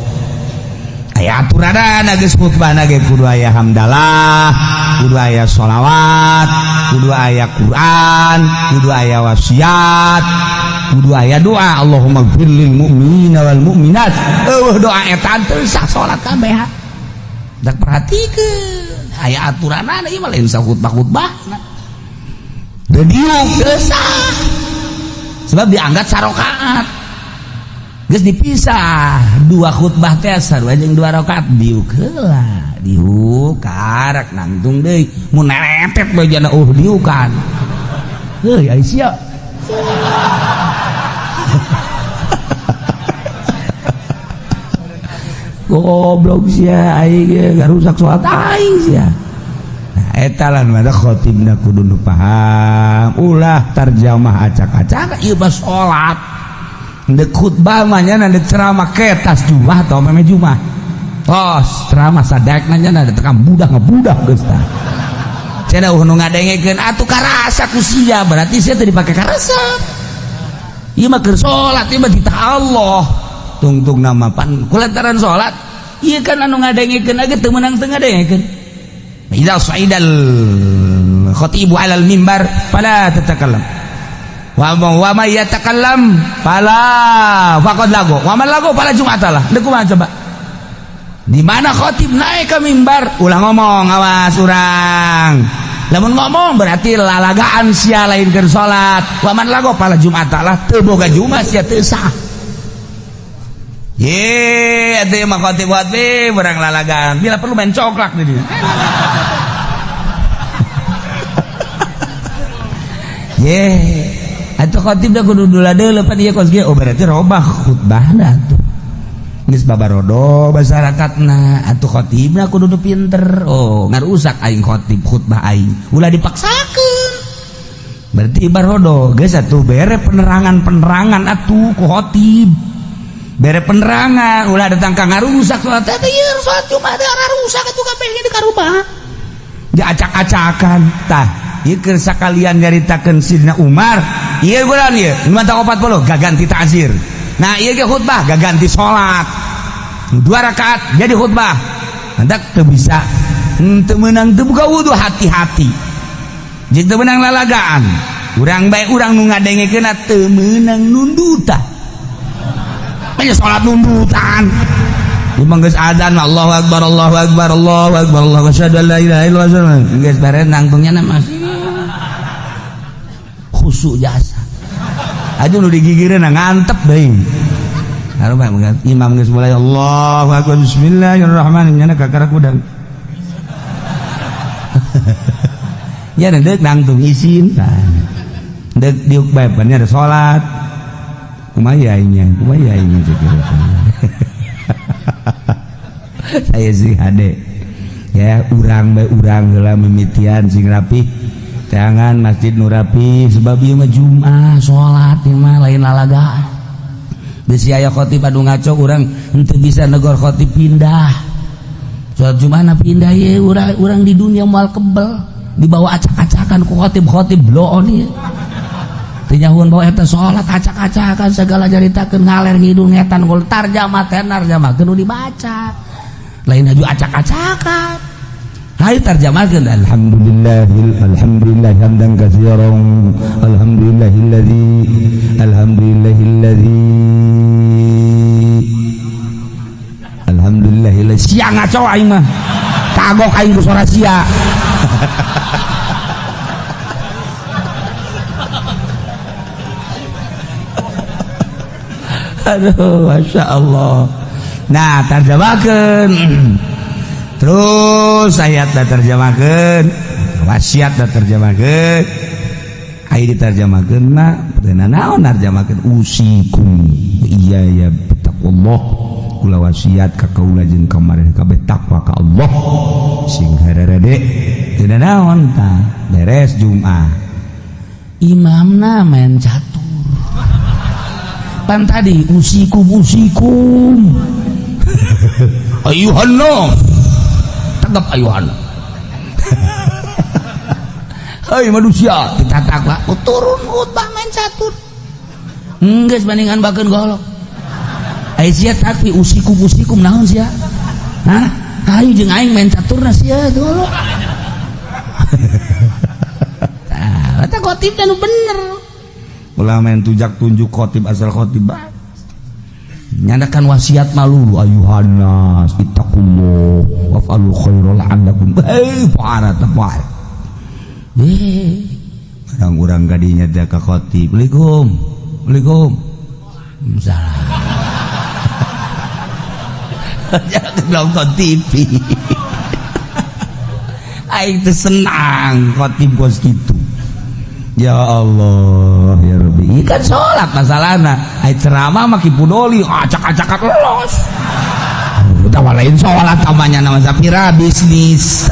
Aya aturanana geus khutbahna ge kudu aya hamdalah, kudu aya sholawat, kudu aya Quran, kudu aya wasiat, kudu aya doa Allahumma gfir lil mu'minina wal mu'minat. Eueuh doa eta teu sah salat kabeh. Dak perhatikeun aya aturanana ieu mah lain sah khutbah-khutbahna. Da diuk teu sah. Sebab dianggap sarokaat. Geus dipisah 2 khutbah teh sarua jeung 2 rakaat diuk heula. Diuk karak nangtung deui mun neretet bae jana diukan. Heuy ai sia. Goblok sia aing ge ngarusak salat aing sia. Nah eta lah nu ada khotibna kudu nu paham ulah tarjamah acak-acak ieu mah salat. Ndek khutbah mah nya ndek ceramah ketas Jumat atau meme Jumat. Tos ceramah sadekna nya ndek tekam budak ngebudak geus tah. Cenah nu ngadengekeun atuh karasa ku sia berarti sia teu dipake karasa. Ieu mah keur salat ieu mah titah Allah. Tungtung nama pan kulantaran salat ieu kan anu ngadengekeun age teu meunang teu ngadengekeun. Idza sa'idal khatibu 'alal mimbar fala tatakallam. Wa ma yatakallam fala faqad lagu. Wa man lagu fala jum'atalah. Deuk kumaha coba? Di mana khatib naik ke mimbar ulah ngomong awas urang. Lamun ngomong berarti lalagaan sia lain keur salat. Wa man lagu fala jum'atalah teu boga jumat sia teu sah. Ye, atuh mah khatib-khatib urang lalagaan. Bila perlu main coklat di dieu. Ye, atuh khatib da kudu dula deuleu pan ieu kos ge. Oh berarti robah khutbahna atuh. Geus babarodo masyarakatna, atuh khatibna kudu nu pinter. Oh, ngarusak aing khatib khutbah aing. Ulah dipaksakeun. Berarti barodo geus atuh bere penerangan-penerangan atuh ku khatib. Bere penerangan ulah datang ka ngarusak salat teh ieu salat Jumat teh rusak atuh kabeh ge di karubah. Diacak-acakan tah ieu keur sakalian nyaritakeun Sidina Umar ieu bulan ieu 540 gaganti ta'zir. Nah ieu ge khutbah gaganti salat 2 rakaat jadi khutbah. Hendak teu bisa teu meunang teu buka wudu hati-hati jeung teu meunang lalagaan urang bae urang nu ngadengekeunna teu meunang nundutan. Banyak salat nundutan. Imang geus azan Allahu akbar Allahu akbar Allahu akbar Allahu asyhadu an la ilaha illallah. Geus beres nangtungnya na mas. Khusyuk jasa. Aduh nu digigireun ngantep deui. Harupa imam geus mulai Allahu akbar bismillahirrahmanirrahim nyana kakara kudang. Ya deuk nangtung isin. Deuk diuk bae pan ada salat. Kumaha aingnya? Kumaha aingnya cek. Saya sih hade. Ya urang bae urang heula mimitian sing rapi. Jangan masjid nu rapi sebab ieu mah Jumat salat ieu mah lain lalagaan. Bisi aya khotib anu ngaco urang henteu bisa negor khotib pindah. Salat Jumat na pindah ieu urang di dunia moal kebel dibawa acak-acakan ku khotib-khotib bloon ieu. Teu nyahuan bawa eta salat acak-acakan segala caritakeun ngaler ngidul ngetan gol tarjamah teh narjamahkeun nu dibaca. Lain aju acak-acakan. Hayu tarjamahkeun alhamdulillah alhamdulillah hamdan katsiran alhamdulillahilladzi alhamdulillahilladzi alhamdulillahilladzi sia ngaco aing mah kagok aing ku sora sia. Aduh Masya Allah. Nah tarjamahkeun terus ayat dah terjemahkeun wasiat dah terjemahkeun aya diterjemahkeun mah teu naon narjemahkeun usikum iya ya taqwallah kula wasiat ka kaula jeung ka maraneh kabeh takwa ka Allah sing hararade teu naon tah beres Jumat imamna main catur pan tadi usikum usikum ayuhan nas tegap ayuhan. Hei manusia kita takwa turun khutbah main catur geus bandingan bakeun golok ai sia tapi usikum usikum naon sia hah hayu jeung aing main caturna sia golok. Tah eta khotib nu bener ulah main tujak tunjuk khotib asal khotib bae nyandakan wasiat malu ayuhan nas ittaqullah waf'alul khaira la'allakum parah tepat. Orang-orang kadinya teh ka khotib. Assalamualaikum. Assalamualaikum. Salah. Jangan nonton TV. Aing teh senang khotib kos kitu. Ya Allah ya Rabbi. Ieu kan salat masalahna. Ai ceramah mah kipudoli acak-acakan lolos. Udah lain sholat tamanya nama Zapira bisnis.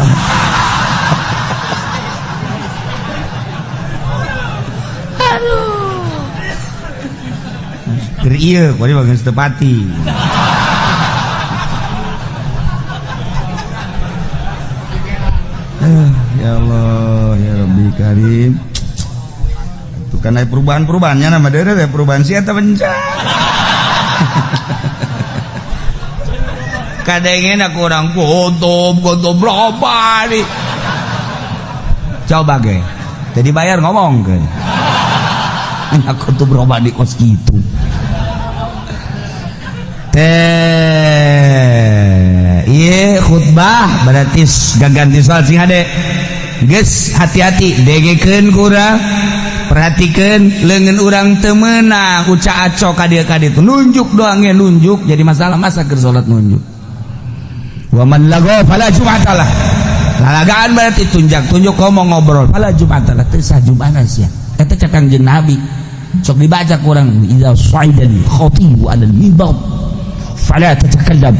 Aduh. Keur ieu kuari bagus tepati. Ya Allah ya Rabbi Karim. Itu kan aya perubahan-perubahannya nama deure teh perubahan sia teh bencana. Kadangnya aku orang gotob gotob berapa nih coba ge jadi bayar ngomong ke aku tuh berubah di kos gitu teh iya khutbah berarti gak ganti soal sing hade geus hati-hati degekeun kurang perhatikan lengan urang temenang uca aco ka dieu nunjuk doang ya nunjuk jadi masalah masa keur salat nunjuk. Wa man lagha fala jum'atalah. Lalagaan berarti tunjak-tunjuk ngomong ngobrol fala jum'atalah teu sah jum'ana sia. Eta cek Kangjeng Nabi. Sok dibaca kurang idza sa'idal khatibu 'ala al-minbar fala tatakallam.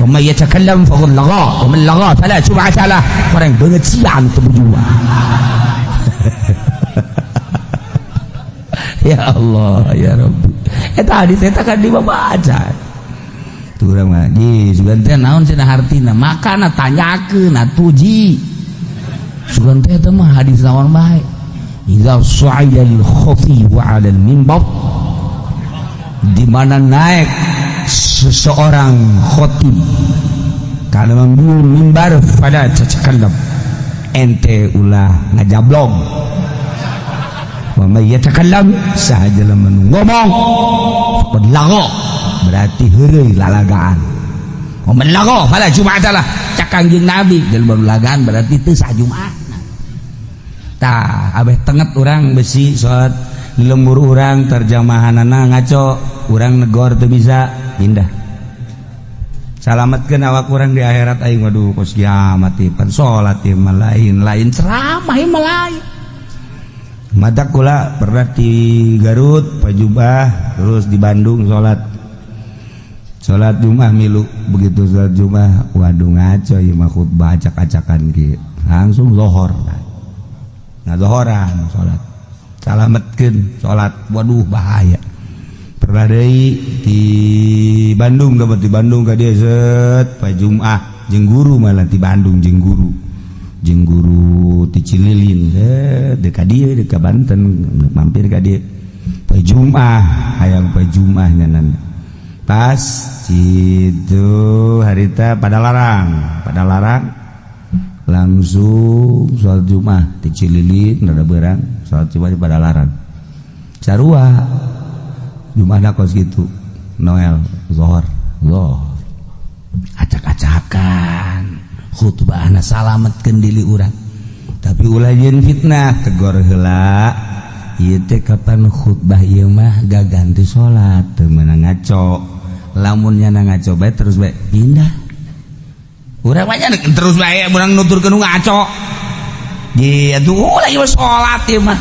Wa man yatakallam faqad lagha wa man lagha fala jum'atalah. Kurang beungeut sia anu teu berjum'ah. Ya Allah ya Rabbi. Eta hadis eta kan dibaca. Urang mah ji sugan teh naon cenah hartina makana tanyakeun atuh ji sugan teh teh mah hadis naon bae idza sa'idal khatibu 'ala al-minbar di mana naik seseorang khatib kalau membuat mimbar fala tatakallam ente ulah ngajablog wa may yatakallam sahaja lamun ngomong faqad lagha berarti heureuy lalagaan. Wa man lagha fala jum'atalah cak Kangjeng Nabi jelema lalagaan berarti teu sah Jumat. Tah abeh tenget urang besi salat Di lembur urang terjemahanana ngaco, urang negor teu bisa pindah. Salametkeun awak urang di akhirat aing. Waduh, kos kiamat ieu pan salat ieu mah lain, lain ceramah ieu mah lain. Matak kula pernah di Garut pajubah, terus di Bandung salat, salat Jumat milu. Begitu salat Jumat, waduh, ngaco ieu mah, khutbah acak-acakan kieu. Langsung lohor, nah lohoran salat, salametkeun salat. Waduh, bahaya. Pernah deui di Bandung, dapat di Bandung ka dieu set pa Jumat jeung guru, malah di Bandung jeung guru ti Cililin, set deuk ka dieu, deuk ka Banten, mampir ka dieu pa Jumat, hayang pa Jumat nyanan. Pas itu harita pada larang, pada larang, langsung sholat Jumat di Cililin rada berang, sholat Jumat di Padalarang sarua Jumat kos gitu. Noel zohor zohor acak-acakan khutbahna. Salametkeun diri urang, tapi ulah jeung fitnah. Tegor heula ieu teh, kapan khutbah ieu mah gaganti salat teu meunang ngaco. Lamun nyana ngaco bae, terus bae pindah. Urang mah terus bae urang nuturkeun nu ngaco. Di atuh ulah ieu salat, ieu mah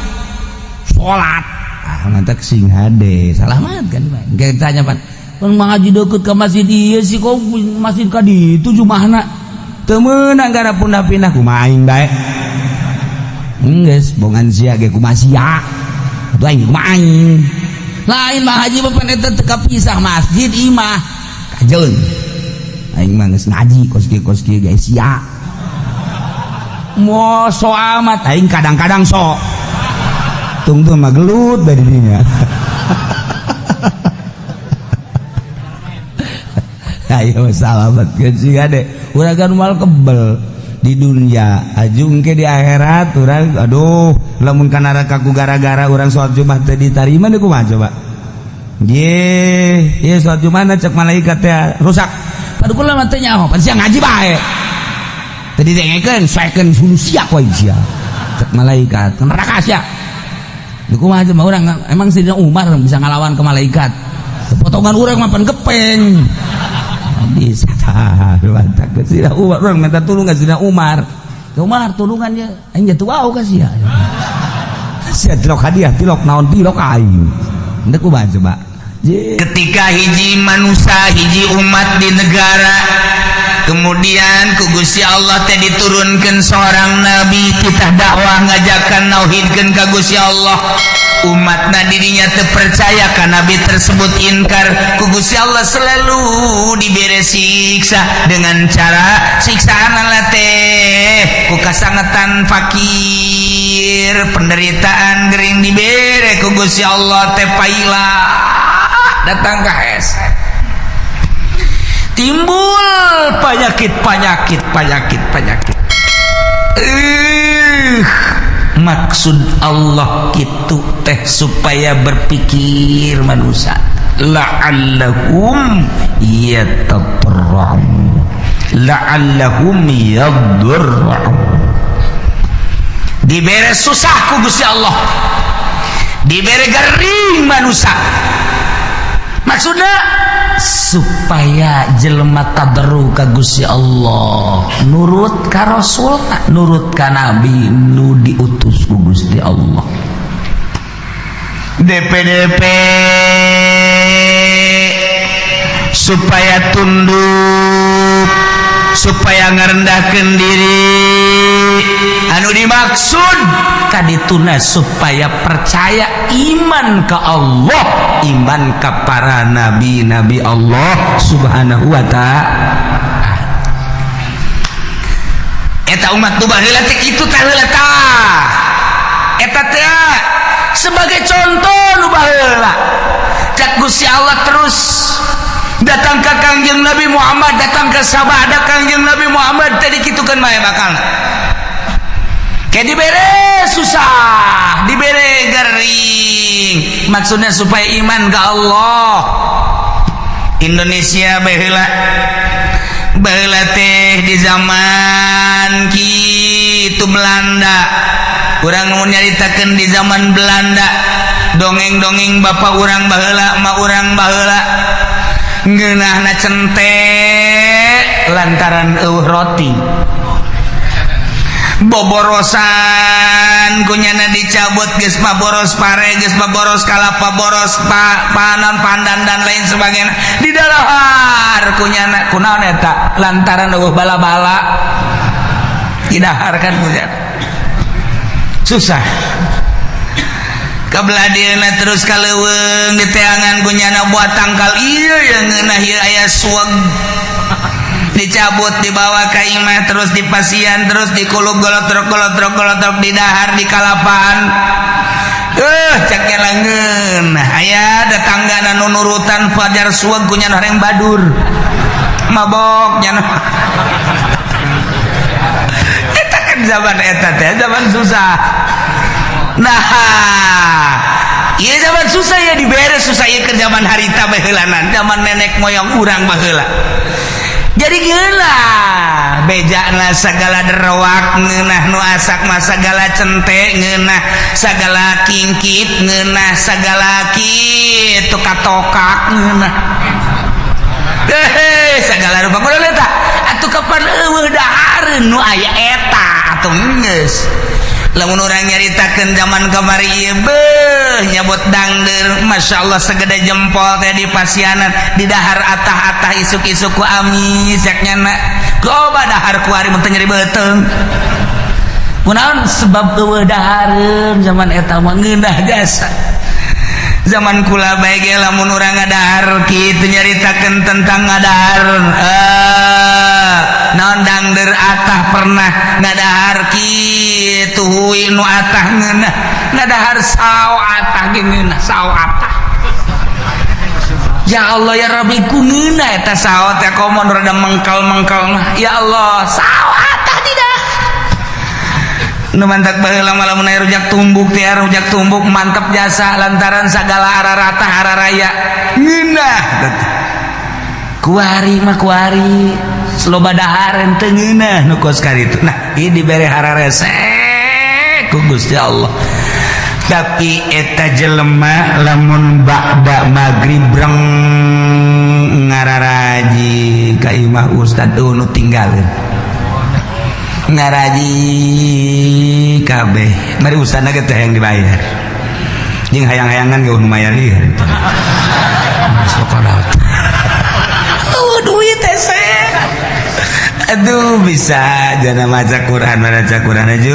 salat. Ah, mantak sing hade salamat kan bae. Engke tanya pan, pan ngaji deukeut ka masjid ieu sih, kok masjid ka ditu jumahna teu meunang gara pindah-pindah. Kumaha aing bae geus bongan sia ge, kumaha sia atuh aing, kumaha aing lain mah haji mah pan eta teu kapisah masjid imah kajeun. Aing mah geus ngaji kos kieu, kos kieu ge sia mo so amat. Aing kadang-kadang sok tungtung mah gelut dari dinya. Ayo salamet sih ade urang kan mal kebel di dunia ajung ke di akhirat urang. Aduh, lamun ka neraka ku gara-gara urang sholat Jumat teu ditarima deui, kumaha coba? Ye, ye sholat Jumat cek malaikat teh rusak. Aduh, kula mah teu nyaho, pan sia ngaji bae. Teu didengekeun, soekeun sunu sia koe sia. Cek malaikat, neraka sia. Duh, kumaha coba urang? Emang Sayyidina Umar bisa ngalawan ke malaikat? Potongan urang mah pan gepeng. Bisa tah, mantap ke Sayyidina Umar, urang minta tulung ka Sayyidina Umar. Ya Umar, tulungannya aing jatuh wau ka sia. Sia tilok hadiah, tilok naon, tilok aing. Henteu, kumaha coba? Ketika hiji manusia, hiji umat di negara, kemudian ku Gusti Allah teh diturunkan seorang nabi, kita dakwah ngajakan nauhidkeun ka Gusti Allah. Umatna dirinya terpercaya ka nabi tersebut, inkar, ku Gusti Allah selalu dibere siksa dengan cara siksaan teh ku kasangetan, fakir, penderitaan, gering dibere ku Gusti Allah teh paila datang ke hes, timbul penyakit, penyakit, penyakit, penyakit. Maksud Allah gitu teh supaya berpikir manusia, la'allahum yatadarra'un, la'allahum yadurra'un. Dibere susah ku Gusti Allah, dibere gering manusia, maksudnya supaya jelema tadarru ka Gusti Allah, nurut ka Rasul, nurut ka nabi nu diutus ku Gusti Allah. DPDP supaya tunduk, supaya ngerendahkan diri. Anu dimaksud kadituna supaya percaya, iman ke Allah, iman ke para nabi-nabi Allah Subhanahu wa ta'ala. Eta umat nu baheula teh kitu tah heula tah. Eta teh sebagai contoh nu baheula. Cak Gusti Allah terus datang ke Kangjeng Nabi Muhammad, datang ke sabada Kangjeng Nabi Muhammad tadi kitukeun bae bakal. Kayak dibere susah, dibere gering. Maksudnya supaya iman ke Allah. Indonesia baheula, baheula teh di zaman kitu Belanda. Urang mau nyaritakeun di zaman Belanda. Dongeng-dongeng bapak urang baheula, emak urang baheula, ngeunahna cente lantaran eueuh roti, boborosan kunyana dicabut, geus mah boros pare, geus mah boros kalapa, boros panan, pandan, dan lain sebagainya, didahar kunyana. Kunaon eta? Lantaran eueuh bala-bala didahar kan kunyana. Susah kebelah dieuna, terus ka leuweung diteangan kunyana buat tangkal ieu yang ngeunah ieu, aya suweg, dicabut, dibawa ke imah, terus dipasian, terus dikulub, golotrok golotrok golotrok, didahar di kalapaan. Cek langeun aya tetangga nu nurutan fajar suweg kunyana, horeng badur mabok nyana. Eta kan zaman eta teh zaman susah. Nah, iya, zaman susah ya, diberes susah ya ke zaman harita baheulanan, zaman nenek moyang urang baheula. Jadi gila bejana segala derwak ngeunah, nu asak mah segala cente ngeunah, segala kingkit ngeunah, segala kitu katokak ngeunah, hehe, segala rupa. Kudu eta atuh, kapan eueuh dahareun nu aya eta atuh geus. Lamun urang nyaritakeun zaman kamari ieu, beuh, nyabot dangder, Masya Allah, segede jempol teh di pasianan, di dahar atah-atah isuk-isuk ku amis cek nyana. Loba dahar kuari mun teu nyeri beuteung. Kunaon? Sebab eueuh dahareun zaman eta mah, ngeunah jasa. Zaman kula bae ge lamun urang ngadahar kitu, nyaritakeun tentang ngadahar naon, dangder atah, pernah ngadahar kitu, hui nu atah ngeunah, ngadahar sao atah ge ngeunah, sao atah. Ya Allah ya Rabbi, ku ngeunah eta sao teh, komo rada mengkal-mengkal mah. Ya Allah, sao atah tidak. Nu mantak baheula mah lamun aya rujak tumbuk teh, rujak tumbuk mantep jasa lantaran sagala ararata araraya ngeunah. Kuari mah kuari loba dahareun teu ngeunah nu kos karitu. Nah, ieu dibere hararese ku Gusti Allah. Tapi eta jelema lamun ba'da magrib breng ngararaji ka imah ustad, nu tinggalin ngaraji kabeh. Mari ustadna ge teh yang dibayar jeung hayang-hayangan ge nu mayar ieu. Oh, duit teh. Aduh, bisa jana maca Quran, maca Quran aju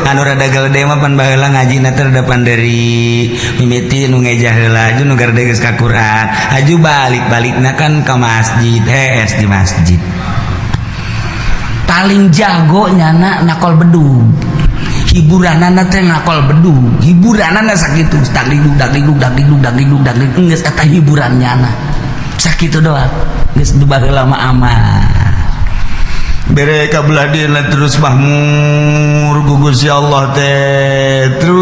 anu rada gede mah pan baheula ngajina teh depan dari mimiti nu ngejah heula, aju nu garede geus ka Quran, aju balik-balikna kan ka masjid, hees di masjid. Paling jago nyana nakol bedug, hiburanana teh nakol bedug, hiburanana sakitu, dagdikduk dagdikduk dagdikduk dagdikduk dagdikduk, geus eta hiburan nyana sakitu doang. Geus baheula mah aman. Bere kabelah dieuna, terus mahmur ku Gusti Allah teh, terus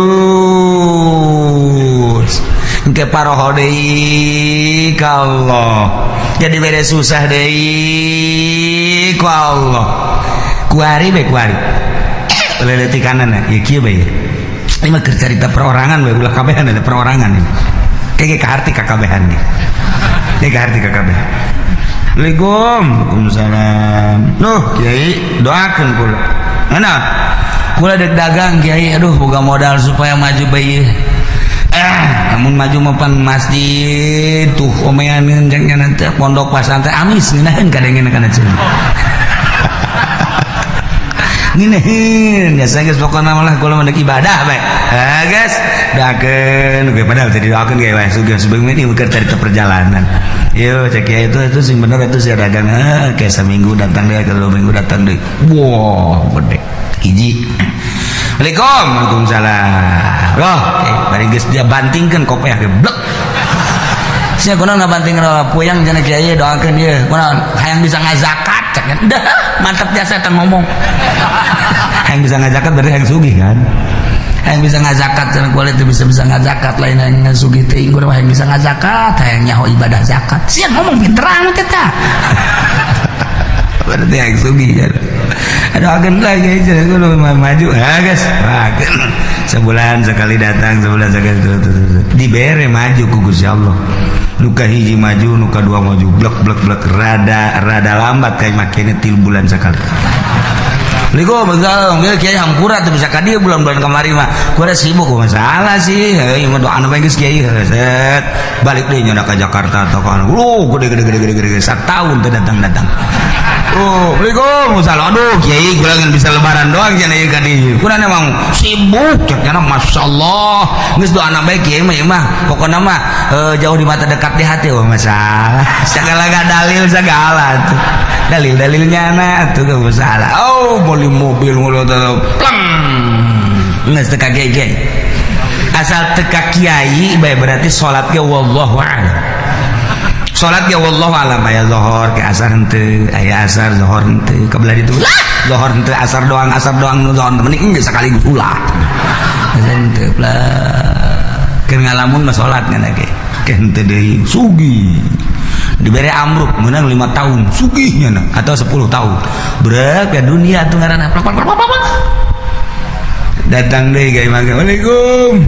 engke paroho deui ka Allah, jadi bere susah deui ku Allah. Kuari be, kuari leletikanana ya kieu bae. Ini mah keur carita perorangan we, ulah kabehan, ada perorangan ini kayak kaharti kakabehan ge. Ini kaharti kakabehan. Assalamualaikum. Waalaikumsalam. Duh, Kiai, doakan kula. Mana? Kula dek dagang, Kiai, aduh, boga modal supaya maju bae. Namun maju mapan masjid tuh omean ceknya nanti pondok pasantren amis ngeunaheun kadengena kana cenah. Ngeunaheun ya geus, pokona malah kula mah ibadah bae. Ah, guys, doakeun gue, padahal tadi doakeun ge wae sugih sebelum ini keur cerita perjalanan. Yo cek ya, itu sing bener itu sih dagang, kayak seminggu datang dia, ke 2 minggu datang deh. Wah, gede. Hiji. Assalamualaikum. Waalaikumsalam. Loh, bari geus dia bantingkeun kopiah ge blek. Sia kunaon ngabantingkeun puyang cenah, Kiai, doakeun ieu. Kunaon? Hayang bisa ngazakat cek. Dah, mantap jasa eta ngomong. Hayang bisa ngazakat berarti hayang sugih kan? Hayang bisa ngazakat cenah, kulit bisa bisa ngazakat, lain hayang sugih teuing, urang hayang bisa ngazakat, hayang nyaho ibadah zakat. Sia ngomong pinter amat eta. Berarti yang sugih ya. Aduh, lagi maju, ah, guys, sebulan sekali datang, sebulan sekali dibere maju ku Gusti Allah. Nu kahiji maju, nu kadua maju, blek blek blek, rada rada lambat kayak makanya 3 bulan sekali. Assalamualaikum, begal, kiai hampura tuh bisa ka dieu bulan-bulan kemarin mah. Gua sibuk masalah sih. Heuh, mah doa anu geus kiai set. Balik deui nya ka Jakarta atau ka lu gede gede gede gede gede satahun teu datang-datang. Oh, Assalamualaikum, salah, aduh kiai kula ngan bisa lebaran doang cenah ieu ka dieu. Kurang emang sibuk cek nya, masyaallah. Geus doana bae kiai mah, ieu mah pokona mah jauh di mata dekat di hati, oh masalah. Segala gak dalil segala tuh. Dalil-dalilnya na tuh gak masalah. Oh, beli mobil ngono pleng. Geus teu ka kiai. Asal teu ka kiai bae berarti salat ge wallahu a'lam. Salat ge wallahu a'lam, aya zuhur ke asar henteu, aya asar zuhur henteu, kebelah ditu lah zuhur henteu, asar doang, asar doang, zuhur mending geus sekaligus ulah. Henteu plek. Keur ngalamun mah salat ngana ge. Ke henteu deui sugih. Diberi amruk menang 5 tahun sugihnya nah, atau 10 tahun berat ya dunia tuh ngaranna plak plak plak plak. Datang deh kiai mangga, Waalaikum.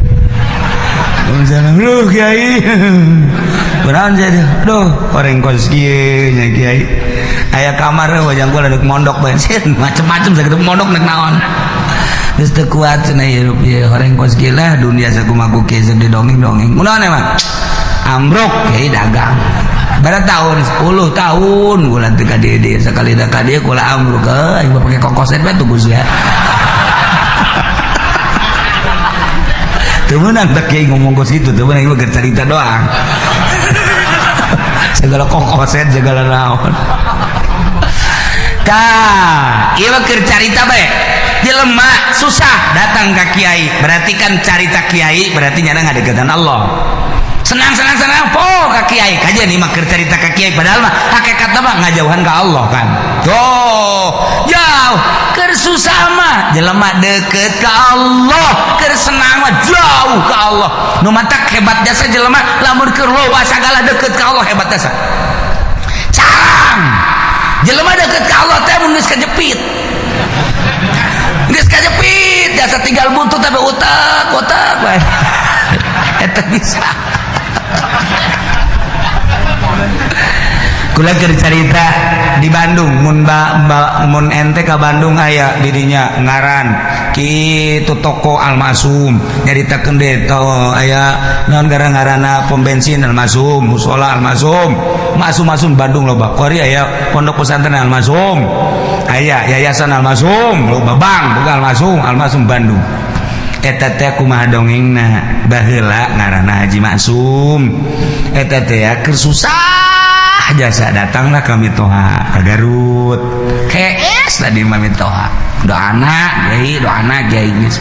Waalaikumsalam. Lu kiai kunaon jadi? Duh, orang kos kieu nya kiai, aya kamar wajang kula dek mondok bae macem-macem sakitu, mondok nek naon geus teu kuat cenah hirup ieu, orang kos kieu lah dunia sakumaha kieu didongeng-dongeng. Kunaon emang ambruk kiai dagang berapa tahun, 10 tahun bulan teu ka dieu, sekali teu ka dieu kula ambruk aing mah pake kokoset bae tuh ya. Teu meunang teh kiai ngomong kos kitu, teu meunang, ieu mah cerita doang. Segala kokoset segala naon. Tah, ieu mah keur carita bae. Jelema susah datang ka kiai, berarti kan carita kiai berarti nyana ngadeukeutan Allah. Senang senang senang po ka kiai kajian, ini mah keur carita ka kiai, padahal mah hakikatna mah ngajauhan ka Allah kan. Tuh, jauh. Keur susah mah jelema deket ka Allah, keur senang mah jauh ka Allah. Nu matak hebat jasa jelema lamun keur loba sagala deket ka Allah, hebat jasa. Carang jelema deket ka Allah teh mun geus kajepit. Geus kajepit jasa tinggal buntut tapi utak utak bae. Eta bisa. Kula keur carita di Bandung, mun ba, ba, mun ente ka Bandung aya didinya ngaran kitu toko Almasum, nyaritakeun deui to aya naon gara ngaranna pom bensin Almasum, musola Almasum, Masum Masum Bandung loba. Kuari aya pondok pesantren Almasum, aya yayasan Almasum, loba bank boga Almasum, Almasum Bandung. Eta teh kumaha dongengna, baheula ngaranna Haji Maksum. Eta teh keur susah jasa datanglah kami toha ke Garut KS tadi mami toha doana kiai, doana kiai, geus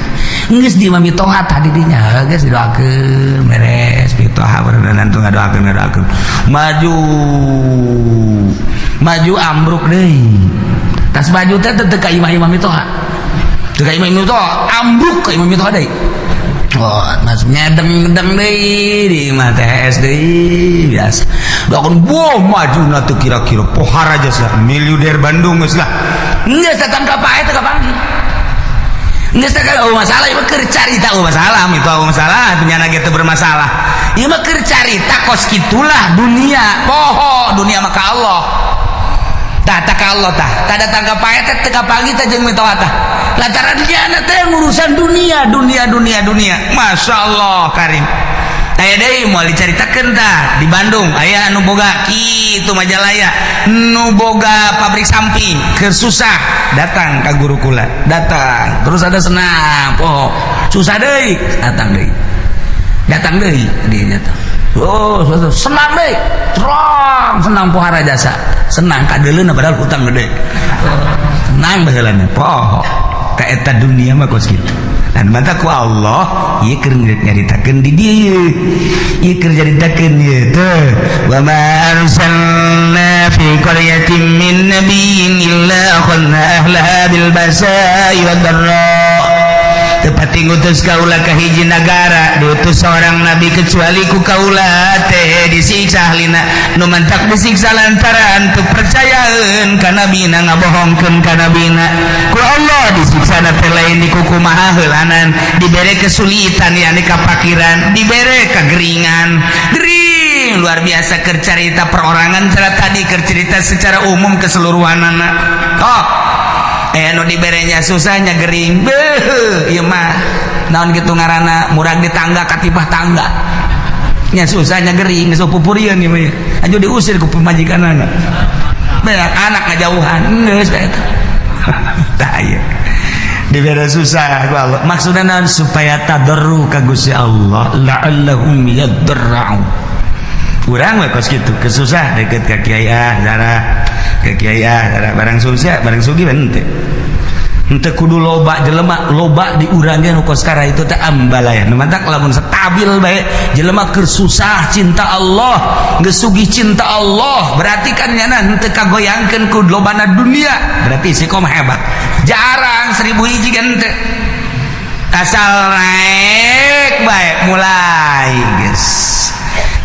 geus di mami toha tadi dinya geus didoakeun beres mitoha berenang tuh ngadoakeun ngadoakeun maju maju ambruk deui tas maju teh teu ka imah-imah mitoha, teu ka imah mitoha, ambruk ka imah mitoha deui. Oh, mas ngedeng-ngedeng deui di imah TS deui biasa. Doakeun boh maju na teu kira-kira pohara jasa miliuder Bandung geus lah. Geus datang ka pae teu kapanggih. Geus teh oh masalah ieu mah keur carita, oh masalah itu, oh masalah penyana ge teu bermasalah. Ieu mah keur carita kos kitulah dunia, poho dunia mah ka Allah. Tah tah ka Allah tah. Tah datang ka pae teh teu kapanggih teh jeung mitoha tah. Lantaran dia teh urusan dunia, dunia, dunia, dunia. Masya Allah karim. Aya deui moal dicaritakeun tah di Bandung aya anu boga kitu Majalaya, nu boga pabrik samping, keur susah datang ka guru kula, datang terus ada senang poho susah deui datang deui, datang deui di datang, oh senang deui terang senang pohara jasa senang kadeuleuna padahal hutang gede, senang baheulana poho ka eta dunia mah kos kitu. Dan mata ku Allah ieu keur nyaritakeun di dieu, ieu keur nyaritakeun ieu teh wa ma arsalna fi qaryatin min nabiyyin illa akhadna ahlaha bil basa'i wad dharra. Teu pati ngutus kaula ka hiji nagara, diutus seorang nabi, kecuali ku kaula teh disiksa ahlina. Nu mantak disiksa lantaran teu percayaeun ka nabina, ngabohongkeun ka nabina. Ku Allah disiksa teh lain dikukumaha heulanan, dibere kesulitan, yakni kapakiran, dibere kegeringan, gering luar biasa. Keur carita perorangan cara tadi, keur cerita secara umum keseluruhan anak. Oh, eh, nu diberenya susahnya gering, beuh, ieu mah naon gitu ngaranna, murag di tangga katipah tangga nya, susahnya gering, geus pupurieun ieu mah, anju diusir ku pamajikanana, banyak anak ngajauhan, geus eta. Tah, ieu dibere susah ku Allah maksudna naon? Supaya tadarru ka Gusti Allah, la'allahum yadarra'un. Urang we kos kitu, kesusah deket ka kiai, ah darah ke kiai, ah darah. Barang susah, barang sugih henteu, henteu kudu loba jelema, loba di urang ge nu kos kara itu teh ambalaya. Nu mantak lamun stabil bae jelema, keur susah cinta Allah, geus sugih cinta Allah, berarti kan nyana henteu kagoyangkeun ku lobana dunia, berarti si kom hebat. Jarang, 1000 hiji kan henteu. Asal naik bae mulai geus.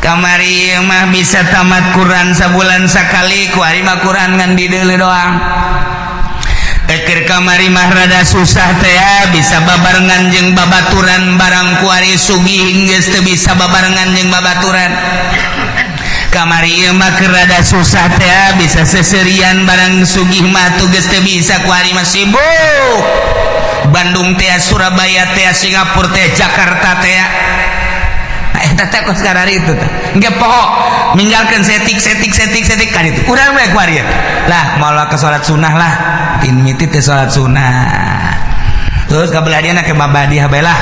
Kamari mah bisa tamat Quran sabulan sakali, kuari mah Quran ngan dideuleu doang. Eker kamari mah rada susah teh ya, bisa babarengan jeung babaturan, barang kuari sugih geus teu bisa babarengan jeung babaturan. Kamari ieu mah keur rada susah teh ya, bisa seserian, barang sugih mah tuh geus teu bisa. Kuari mah sibuk Bandung teh, Surabaya teh, Singapura teh, Jakarta teh. Eta teh kos karari itu teh engke poho, ninggalkeun setik setik setik setik kan itu. Urang we kuari lah moal ke salat sunnah lah, tin miti teh salat sunnah, terus kabelah dia ke mabadiah bae lah,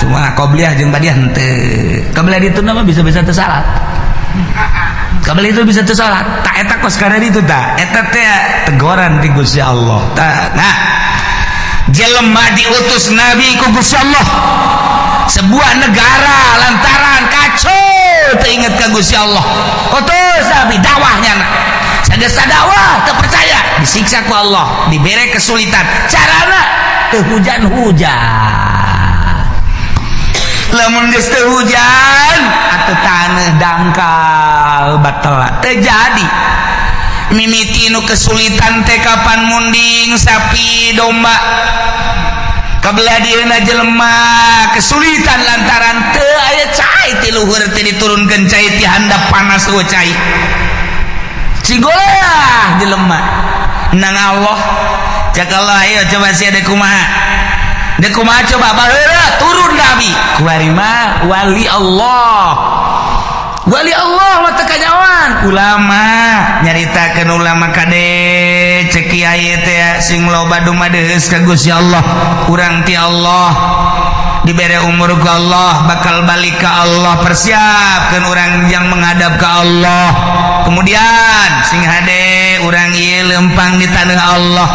cuma qobliyah jeung badiah henteu. Kabelah ditu mah bisa-bisa teu salat, kabelah itu bisa teu salat. Tak eta kos karari itu, tak eta teh teguran ti Gusti Allah. Nah, jelema diutus nabi ku Gusti Allah sebuah negara lantaran kacau, teringat ke Gusti Allah, utus nabi dakwahnya. Sageus dakwah teu percaya, disiksa ku Allah, dibere kesulitan, carana teu hujan-hujan. Lamun geus teu hujan atuh taneuh dangkal batal teu jadi. Mimiti nu kesulitan teh kapan munding sapi domba. Kabelah dieuna jelema kesulitan lantaran teu aya cai ti luhur, teh diturunkeun cai ti handap, panas eueuh cai, cigolah jelema nang Allah. Cak Allah, ayo coba sia dek kumaha, dek kumaha coba. Baheula turun nabi, kuari mah wali Allah, wali Allah mah teu kanyawan. Ulama nyaritakeun, ulama kade, cek kiai teh sing loba dumadeus ka Gusti Allah. Urang ti Allah dibere umur ku Allah, bakal balik ke Allah, persiapkan orang yang menghadap ke Allah. Kemudian sing hade urang ieu lempang di tanah Allah.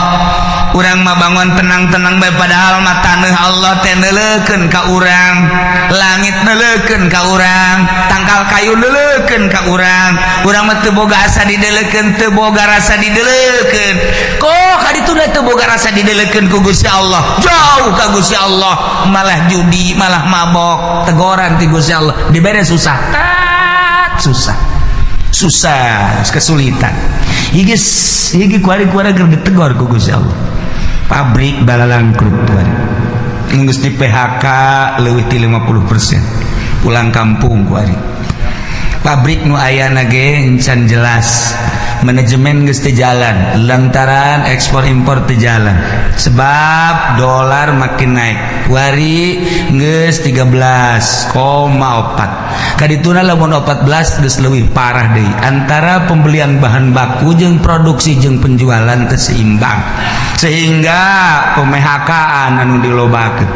Urang mah bangun tenang-tenang bae, padahal mah tanah Allah teh neuleukeun ka urang, langit neuleukeun ka urang, tangkal kayu neuleukeun ka urang. Urang mah teu boga asa dideleukeun, teu boga rasa dideleukeun. Kok kaditu teu boga rasa dideleukeun ku Gusti Allah, jauh ka Gusti Allah, malah judi, malah mabok. Tegoran ti Gusti Allah, dibere susah, tat susah, susah, kesulitan. Iki iki kuari-kuari keur ditegor ku Gusti Allah. Pabrik balalangkrut kuari, geus di PHK leuwih ti 50%, pulang kampung kuari. Pabrik nu ayana ge encan jelas, manajemen geus teu jalan lantaran ekspor impor teu jalan sebab dolar makin naik. Kuari geus 13,4, kadituna lamun 14 geus leuwih parah deui. Antara pembelian bahan baku jeung produksi jeung penjualan teu seimbang, sehingga pemhk-an anu dilobakeun.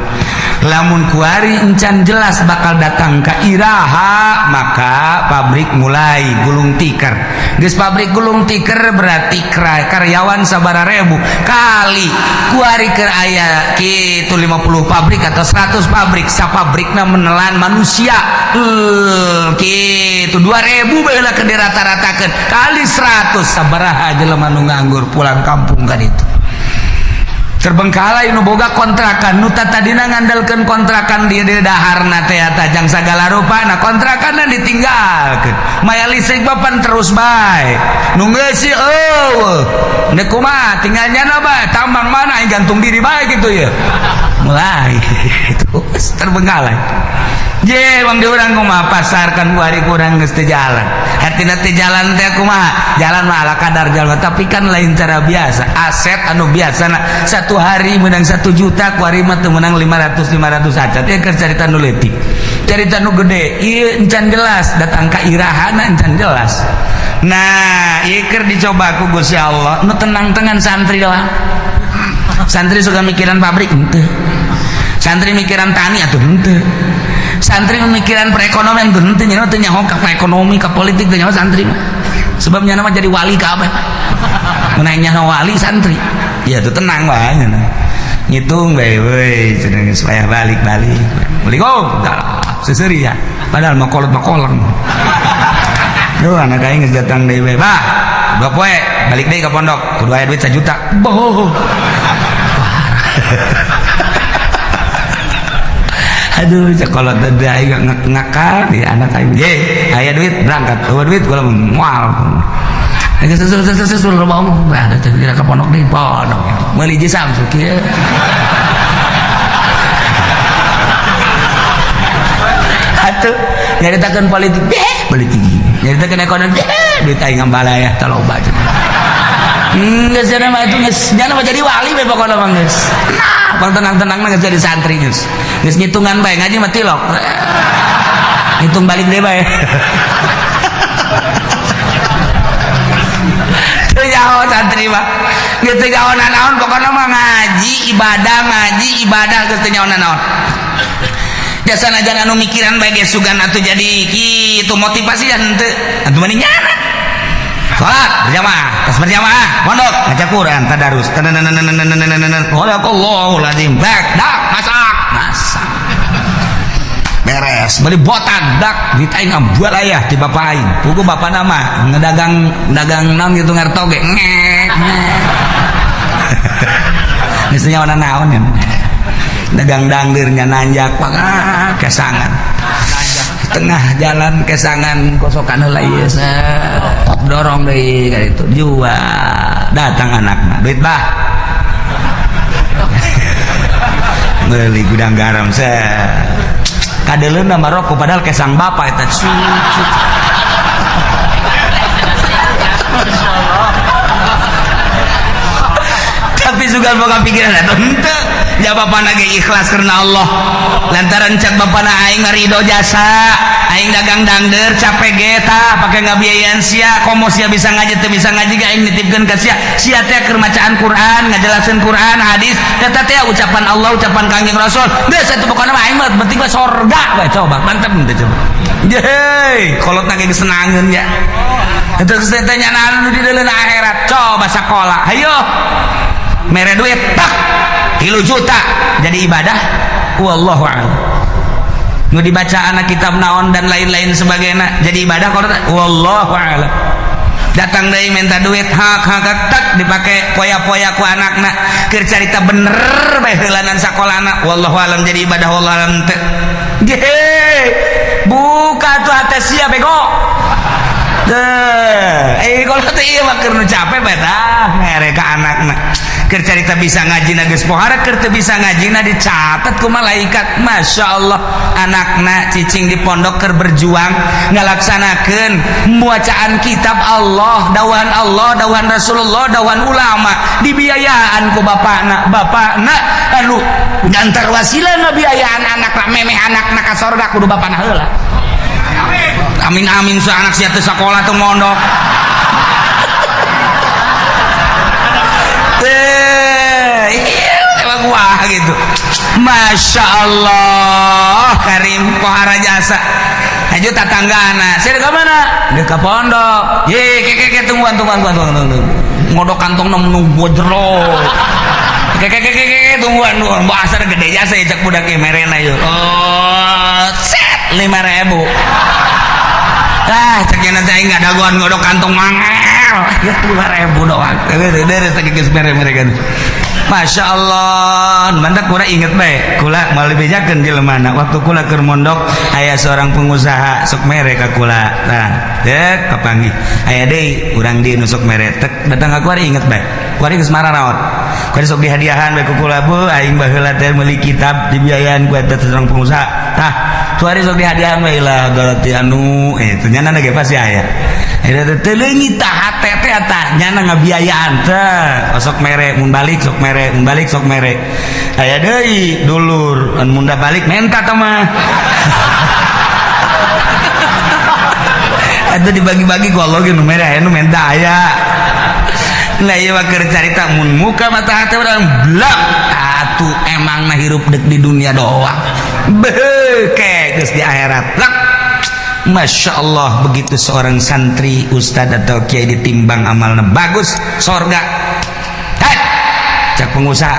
Lamun kuari encan jelas bakal datang ke iraha, maka pabrik mulai gulung tikar. Geus pabrik gulung tikar, berarti karyawan sabara ribu kali kuari keur aya kitu 50 pabrik atau 100 pabrik, sapabrikna menelan manusia kitu 2000 bae ke dirata-ratakeun kali 100, sabaraha jelema nu nganggur pulang kampung kan itu. Terbengkalai nu boga kontrakan nu tadina ngandalkeun kontrakan di daharna teh tajang sagala rupa nah kontrakanna ditinggalkeun maya listrik papan terus bae nu ngeusi eueuh neuk kumaha tinggal nyana bae tambang mana aing gantung diri bae gitu ya mulai itu terbengkalai. Je bang di urang kumaha pasar kan kuari kurang geus teu jalan. Hatina teu jalan teh kumaha? Jalan mah ala kadar jalan tapi kan lain cara biasa. Aset anu biasana satu hari menang 1 juta kuari mah teu menang 500 acan. Ieu keur carita nu leutik. Carita nu gede ieu encan jelas datang ka irahana encan jelas. Nah, ieu keur dicoba ku Gusti Allah nu tenang-tenang santri doang. Santri suka mikiran pabrik henteu. Santri mikiran tani atuh henteu. Santri memikiran perekonomian henteu nya teu nyaho ka ekonomi ka politik teu nyaho santri mah. Sebab nya mah jadi wali ka apa? Mun nyaho wali santri. Ya tuh tenang bae nya. Ngitung bae we cenah geus payah balik-balik. Assalamualaikum. Seseuri ya. Padahal mah kolot mah koleng. Duh anak aing geus datang deui bae. Bah, 2 poe balik deui ka pondok. Kudu aya duit 1 juta. Boh. Aduh sekolah tadi aing ngakal di anak aing. Ye, aya duit berangkat. Eueuh duit kula moal. Geus susul loba omong. Bah, teh kira ka pondok deui, pondok. Meuli jeung Samsu kieu. Atuh nyaritakeun politik, politik. Nyaritakeun ekonomi, duit aing ngambalaya tah loba cenah. Geus cenah mah itu geus nya mah jadi wali we pokona mah geus. Nah, pang tenang-tenang mah geus jadi santri geus. Geus ngitungan bae ngaji mah tilok. Ngitung balik deui bae. Teu nyaho santri mah. Geus teu nyaho nanaon pokona mah ngaji ibadah geus teu nyaho nanaon. Jasa najan anu mikiran bae ge sugan atuh jadi kitu motivasi dan henteu atuh mending nyana. Salat berjamaah, tas berjamaah, pondok ngaca Quran, tadarus. Sadaqallahul azim. Bak, dak, masak, masak. Beres, beli botan, dak, duit aing ambual aya ti bapak aing. Pugu bapak nama ngedagang dagang naon gitu ngartoge. Ngek. Geus nyawa naon ya. Dagang dangdirnya nanjak pangah kesangan. Tengah jalan kesangan kosokan heula ieu dorong deui ka ditu jual datang anakna duit bah meuli gudang garam kadeuleuna mah rokok padahal kesang bapak eta cucu. Tapi juga boga pikiran eta henteu ja bapana ge ikhlas karena Allah lantaran cek bapana aing ridho jasa aing dagang dangder capek ge tah pake ngabiayaan sia komo sia bisa ngaji teu bisa ngaji ge aing nitipkeun ka sia sia teh keur macaan Quran ngajelaseun Quran hadis eta teh ucapan Allah ucapan Kangjeng Rasul geus atuh pokona mah aing mah penting mah sorga we coba mantep teh coba yeay kolotna ge geus senangeun ya eta geus teh nyanaan nu di deuleun akhirat coba sakola hayo mere duit tak 3 juta jadi ibadah wallahu a'lam nu dibaca anak kitab naon dan lain-lain sebagainya jadi ibadah wallahu a'lam datang deui minta duit hak hak tak dipake poya-poya ku anakna keur carita bener bae heulanan sakolana wallahu a'lam jadi ibadah wallahu a'lam teu buka tuh hate sia bego teh kalau teh ieu mah keur nu capek bae tah mere ka anakna keur carita bisa ngaji na geus pohara keur teu bisa ngaji na dicatat ku malaikat Masya Allah anakna cicing di pondok keur berjuang ngalaksanakeun bacaan kitab Allah dawuhan Allah dawuhan Rasulullah dawuhan ulama dibiayaan ku bapakna bapakna anu gantar wasilah ngabiayaan anakna memeh anakna ka sorga kudu bapakna heula amin amin sa anak sia teu sakola teu mondok wah gitu Masya Allah Karim pohara jasa haju tatanggana saya ke mana dia ke pondok ye ke tungguan tungguan tungguan ngodok kantong nunggu jero ke tungguan tungguan bahasa gede jasa ya cek budak merena yuk oh set 5.000 ah ceknya nanti aing nggak dagoan ngodok kantong mangel ya 5.000 doang beres geus mere-mere kan Masya Allah, mantap. Kula inget bae, kula mau dibejakeun jelema. Waktu kula keur mondok, aya seorang pengusaha sok mere ka kula. Nah, dek kapanggih, aya deui urang di nu sok mere tek datang ka kuari. Inget bae, kuari geus mararaot, kuari sok dihadiahan bae ku kula. Bu, aing baheula teh meuli kitab dibiayaan ku eta seorang pengusaha. Tah, kuari sok dihadiahan bae lah galati anu ternyata ge pasti aya. Eta teh leungit tah hate teh, tah nyana ngabiayaan teh sok mere, mun balik sok mere, mun balik sok mere. Aya deui dulur anu mun balik menta tah mah. Eta dibagi-bagi ku Allah ge, nu mere aya, nu menta aya. Nah, ieu mah keur carita mun muka mata hate urang blak atuh. Emang na hirup dek di dunia doang, beuh, geus di akhirat blak. Masya Allah, begitu seorang santri, ustad atau kiai ditimbang amalnya bagus, sorga. Hei, cak pengusaha,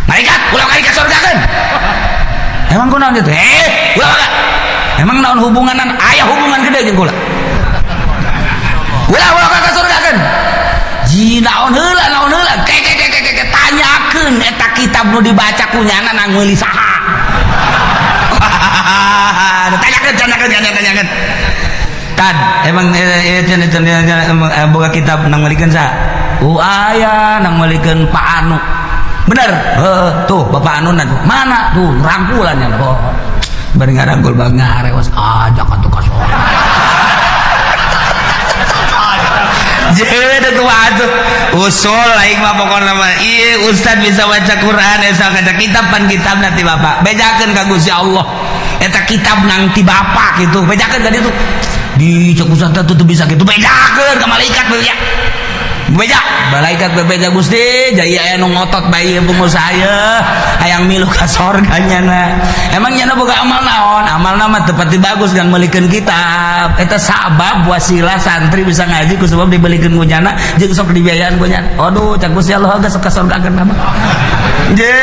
malaikat, ulah kali ke sorga kan. Emang kunaon gitu? Eh, ulah enggak. Emang naon hubunganan? Aya hubungan gede jeung kula. Ulah ulah ka surga kan. Ji, naon heula, naon heula? Ke ke ke ke ke, tanyakeun eta kitab nu dibaca ku nyana nang meuli saha. Tanyakeun, tanyakeun, tanyakeun, tanyakeun. Tad, emang emang boga kitab nang meulikeun saha? Oh, aya nang meulikeun Pak Anu. Bener? Heeh, tuh Bapak Anu tuh. Mana? Tuh rangkulan ya. Oh. Bari ngarangkul bang ngarewas ajak atuh ka sorga. Jadi tuh usul aing mah pokokna mah ieu ustad bisa baca Quran, bisa baca kitab, pan kitab nanti bapak bejakeun ka Gusti Allah, eta kitab nang ti bapak gitu, bejakeun tadi tuh di cek ustad tuh bisa gitu, bejakeun ka malaikat, beja beja malaikat, bebeja Gusti jaya aya nu ngotot bae pengusaha ye hayang milu ka sorga. Nyana emang nyana boga amal naon? Amalna mah teu pati bagus dan meulikeun kitab eta sabab wasilah santri bisa ngaji ku sebab dibelikeun ku nyana jeung sok dibiayaan ku nyana. Aduh, cak Gusti Allah geus ka sorga mah. Je,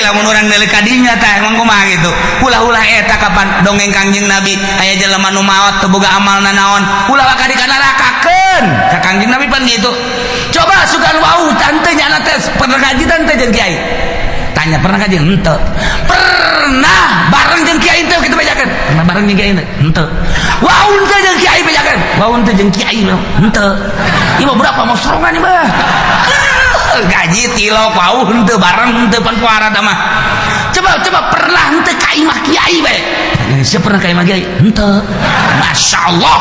lamun urang deuleu ka dinya tah emang kumaha gitu. Ulah-ulah eta kapan dongeng Kangjeng Nabi aya jelema nu maot teu boga amalna naon, ulah ka di nerakakeun ka Kangjeng Nabi pan gitu. Coba sugan wau tante nyana teh pernah ngaji tante jeung kiai? Tanya, pernah ngaji henteu? Pernah bareng jeung kiai teu kitu bejakeun? Pernah bareng jeung kiai henteu? Wau henteu jeung kiai bejakeun? Wau henteu jeung kiai henteu? Ieu mah berapa mau sorongan ieu mah gaji tilok wau henteu bareng henteu pan puara mah. Coba coba, pernah henteu ka imah kiai bae? Siapa pernah ka imah kiai henteu? Masya Allah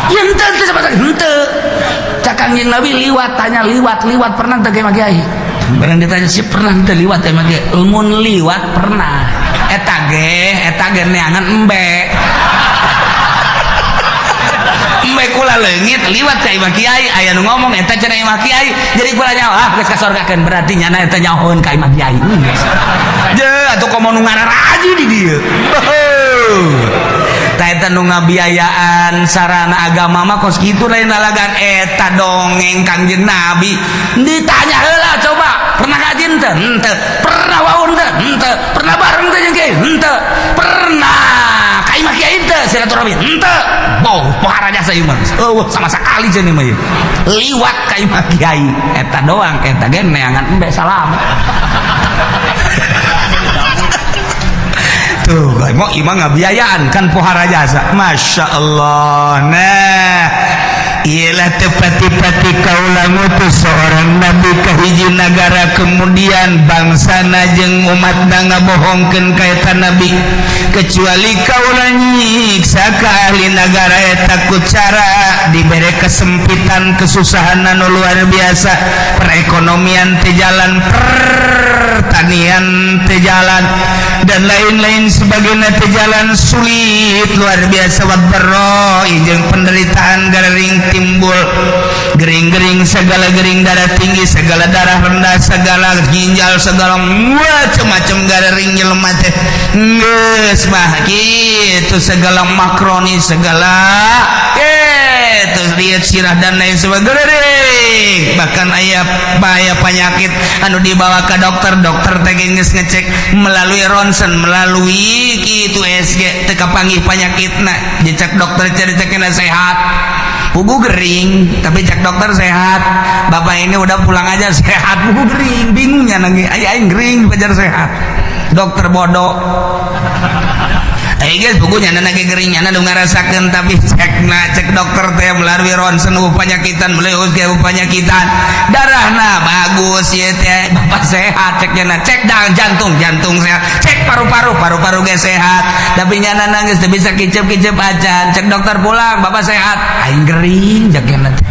ya, henteu henteu sama henteu. Cak Kangjeng Nabi liwat, tanya liwat, liwat pernah teu ka imah kiai? Barang ditanya sih pernah teu liwat ka imah kiai? Mun liwat pernah, eta ge neangan embe embe kula leungit liwat ka imah kiai, aya nu ngomong eta cenah imah kiai, jadi kula nyaho, ah geus ka sorgakeun, berarti nyana eta nyahoeun ka imah kiai. Je atuh komo nu ngararaji di dieu. Tah, eta nu ngabiayaan sarana agama mah kos kitu, lain lalagan. Eta dongeng Kangjeng Nabi ditanya heula, coba pernah ngaji henteu? Henteu. Pernah wau henteu? Henteu. Pernah bareng teh jeung kiai? Henteu. Pernah ka imah kiai henteu silaturahmi? Henteu. Bau pohara jasa ieu mah eueuh sama sekali cenah mah ieu liwat ka imah kiai eta doang, eta ge neangan embe salam. Tuh mau imah ngabiayaan kan pohara jasa. Masya Allah. Nah, ialah tepati-pati kaula ngutus seorang nabi ka hiji nagara, kemudian bangsana jeung umatna ngabohongkeun ka eta nabi, kecuali kaula nyiksa ka ahli nagara eta ku cara dibere kesempitan, kesusahan anu luar biasa, perekonomian teu jalan, pertanian teu jalan, dan lain-lain sebagainya teu jalan, sulit luar biasa, wadh-dharra jeung penderitaan gering timbul, gering-gering segala gering, darah tinggi segala, darah rendah segala, ginjal segala, macam-macam gering jelema teh geus mah gitu, segala makroni segala gitu, riet sirah dan lain sebagainya. Bahkan aya bahaya penyakit anu dibawa ke dokter, dokter teh geus ngecek melalui ronsen, melalui kitu USG, teu kapanggih penyakitna. Dicek dokter, cari cekna sehat. Puguh gering, tapi cek dokter sehat. Bapak ini udah pulang aja, sehat. Puguh gering, bingungnya nangis. Aing gering pajar sehat. Dokter bodoh. Eh guys, puguh nyana lagi gering, nyana nu ngarasakeun, tapi cek na cek dokter teh melalui ronsen penyakitan, melalui USG penyakitan, darahna bagus ya teh, bapak sehat cek nyana. Cek dang jantung, jantung sehat. Cek paru-paru, paru-paru ge sehat, tapi nyana nangis teu bisa kicep-kicep acan. Cek dokter, pulang, bapak sehat. Aing gering cek nyana teh.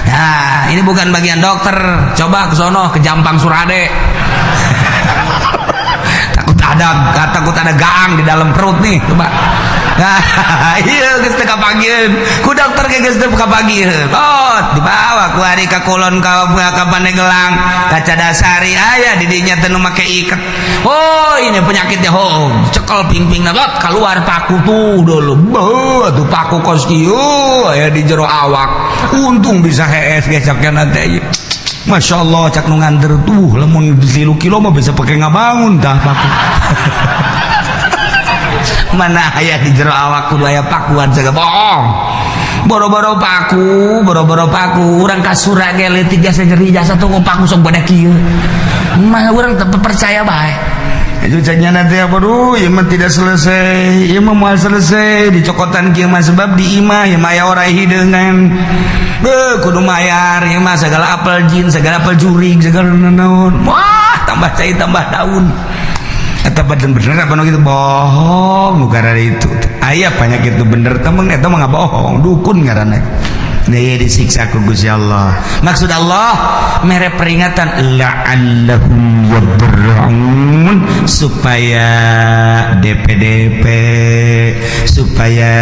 Nah, ini bukan bagian dokter. Coba ke sono, ke Jampang Surade, takut ada, takut ada gaang di dalam perut nih, coba. Nah, iya, geus teu kapanggiheun ku dokter ge, geus teu kapanggiheun. Oh, dibawa ku ari ka kulon, ka Pandeglang, ka Cadasari, aya di dinya teh nu make iket. Oh, ini penyakitnya. Oh, cekel pingpingna, lot keluar paku tuh dulu. Beuh, tuh paku kos kieu aya di jero awak. Untung bisa hees ge cak teh. Masya Allah, cak nu nganter tuh, lamun 3 kilo mah bisa pakai ngabangun dah paku. Mana aya di jero awak kudu aya pakuan segala, bohong. Boro-boro paku, boro-boro paku, urang kasura ge leutik jasa nyeri jasa tuh paku sok bade kieu. Mah urang teu percaya bae. Itu caknya nanti apa, duh, ieu mah tidak selesai, ieu mah moal selesai dicokotan kieu mah, sebab di imah ieu mah aya orai hideungan. Beuh, kudu mayar ieu mah, segala apel jin, segala apel jurig, segala naon. Wah, tambah cai tambah daun. Eta badan bener apa nu gitu, bohong nu itu. Aya penyakit itu bener temen, eta mah bohong, dukun ngaranna. Nih disiksa ku Gusti Allah. Maksud Allah mere peringatan la'allahum yadarra'un, supaya DPDP, supaya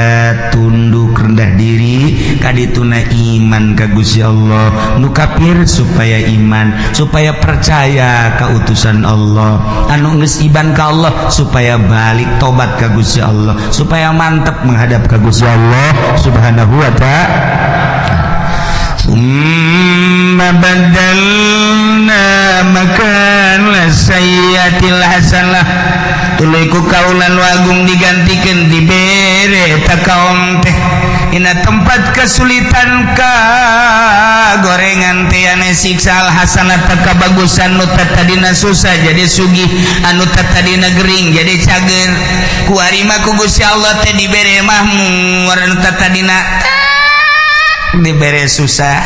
tunduk rendah diri kadituna iman ka Gusti Allah. Nu kafir supaya iman, supaya percaya ka utusan Allah. Anu geus iman ka Allah supaya balik tobat ka Gusti Allah, supaya mantep menghadap ka Gusti Allah Subhanahu wa Ta'ala. ثم بدلنا مكان السيئة الحسنة, tuluy ku kaula nu agung digantikan, dibere ta kaum teh dina tempat kesulitan ka gorengan teh ane siksa, al hasanah kabagusan. Nu tadina susah jadi sugih, anu tadina gering jadi cager. Ku arima ku Gusti Allah teh dibere mahmur. Anu tadina dibere susah,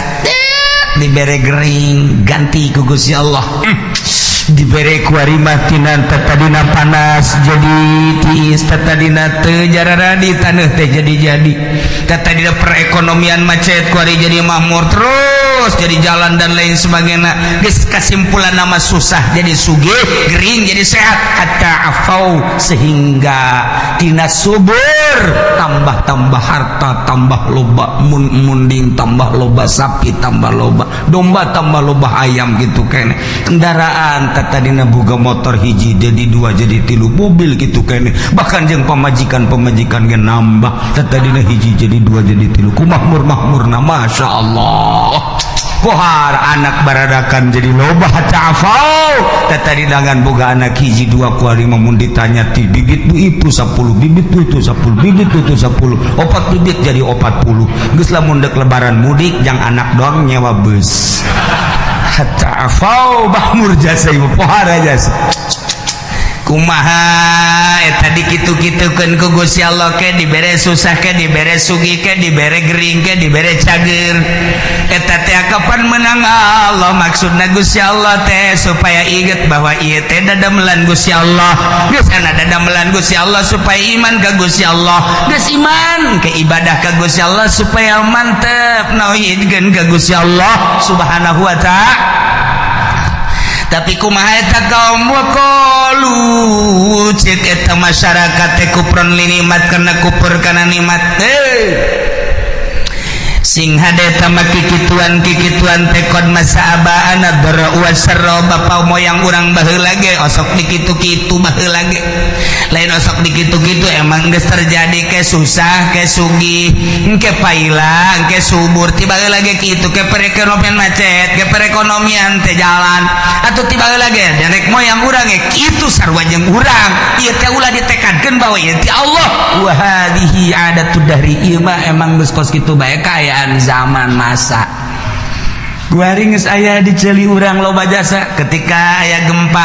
dibere gering, ganti ku Gusti Allah dibere kuari mah tina tadina panas jadi tiis, tadina teu jarara di taneuh teh jadi jadi, tadina perekonomian macet kuari jadi makmur terus, jadi jalan dan lain sebagainya. Geus kasimpulan nama susah jadi sugih, gering jadi sehat, hatta afau, sehingga tina subur tambah-tambah harta, tambah loba mun munding, tambah loba sapi, tambah loba domba, tambah loba ayam gitu kene. Kendaraan tadina boga motor hiji jadi dua, jadi tilu, mobil gitu kene. Bahkan jeung pamajikan, pamajikan ge nambah, tadina hiji jadi dua, jadi tilu. Ku makmur makmurna, Masya Allah. Pohar anak baradakan jadi loba, hatta afau. Tadi dangan boga anak hiji dua, kuari mun ditanya ti bibit nu itu 10 bibit, nu itu 10 bibit, nu itu 10, opat bibit jadi 40. Geus lamun dek lebaran mudik jang anak doang nyewa bus. Hatta afau, makmur jasa ieu, pohar jasa. Kumaha eta dikitu-kitukeun ku Gusti Allah, ke dibere susah, ke dibere sugih, ke dibere gering, ke dibere cager, eta teh kapan menang Allah. Maksudna Gusti Allah teh supaya inget bahwa ieu teh dadamelan Gusti Allah. Geus ana dadamelan Gusti Allah supaya iman ka Gusti Allah. Geus iman ke ibadah ka Gusti Allah, supaya mantep nauhidkeun ka Gusti Allah Subhanahu wa Ta'ala. Tapi kumaha eta kaum? Waqalu, cek eta masyarakat teh, kufron li nikmat, karena kufur kana nikmat. Eh, sing hade eta mah kikituan kikituan teh, qad massa abaana dharra wasarra, bapa moyang urang baheula ge osok dikitu-kitu baheula ge. Lain osok dikitu-kitu, emang geus terjadi ke susah ke sugih, ke paila ke subur, tiba lagi kitu ke perekonomian macet, ke perekonomian teh jalan atau tiba lagi nenek moyang urang ge kitu, sarua jeung urang. Ieu teh ulah ditekadkeun bahwa ieu ti Allah. Wa hadhihi adatud dahri, ieu mah emang geus kos kitu bae kaayaan zaman masa. Kuari geus aya di ceuli urang loba jasa. Ketika aya gempa,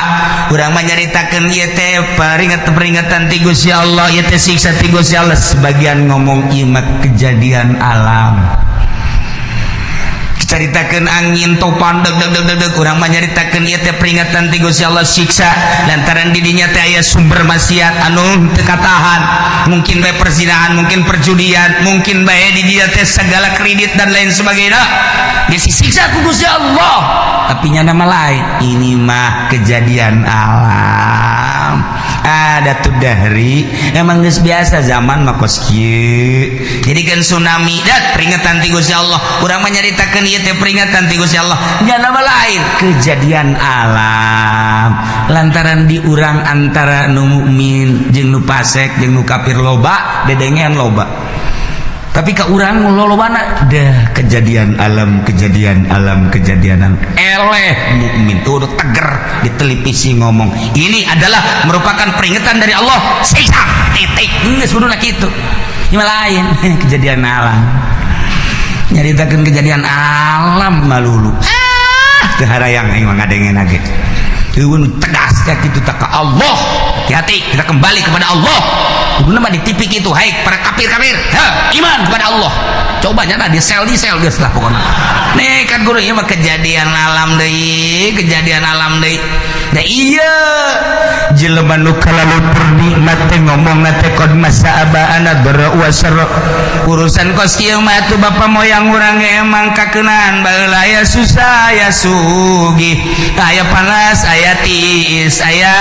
urang mah nyaritakeun ieu teh peringatan-peringatan ti Gusti Allah, ieu teh siksa ti Gusti Allah. Sebagian ngomong ieu mah kejadian alam. Caritakeun angin topan deg deg deg deg deg, urang mah nyaritakeun ieu teh peringatan ti Gusti Allah, siksa lantaran di dinya teh aya sumber maksiat anu teu katahan, mungkin bae perzinahan, mungkin perjudian, mungkin bae di dinya teh segala kredit dan lain sebagainya, disiksa ku Gusti Allah. Tapi nyana mah lain, ini mah kejadian alam, ada tuh dahri, emang geus biasa zaman mah kos kieu. Jadi kan tsunami dat peringatan ti Gusti Allah, urang mah nyaritakeun ieu teh peringatan ti Gusti Allah, nyana mah lain, kejadian alam. Lantaran di urang antara nu mukmin jeung nu fasik jeung nu kafir loba dedengean loba, tapi ke urang lolobana dah kejadian alam, kejadian alam, kejadian alam. Eleh mukmin tuh udah teger di televisi ngomong ini adalah merupakan peringatan dari Allah, siksa, titik. Geus kuduna kitu. Ini mah lain, kejadian alam. Nyaritakeun kejadian alam malulu, ah teu harayang aing mah ngadengen ge. Eueun tegas kayak gitu tak ke Allah. Hati-hati, kita kembali kepada Allah. Kuduna mah di TV kitu, hai para kafir-kafir, ha, iman kepada Allah. Coba nyana di sel geus lah pokoknya. Nih kan guru, ieu mah kejadian alam deui, kejadian alam deui. Da iya jelema nu kalalu nikmat teh ngomong teh qad masa abaana dara wa sarra. Urusan kos kieu mah atuh bapa moyang urang ge emang kakeunaan baheula, aya susah aya sugih, aya panas aya tiis, aya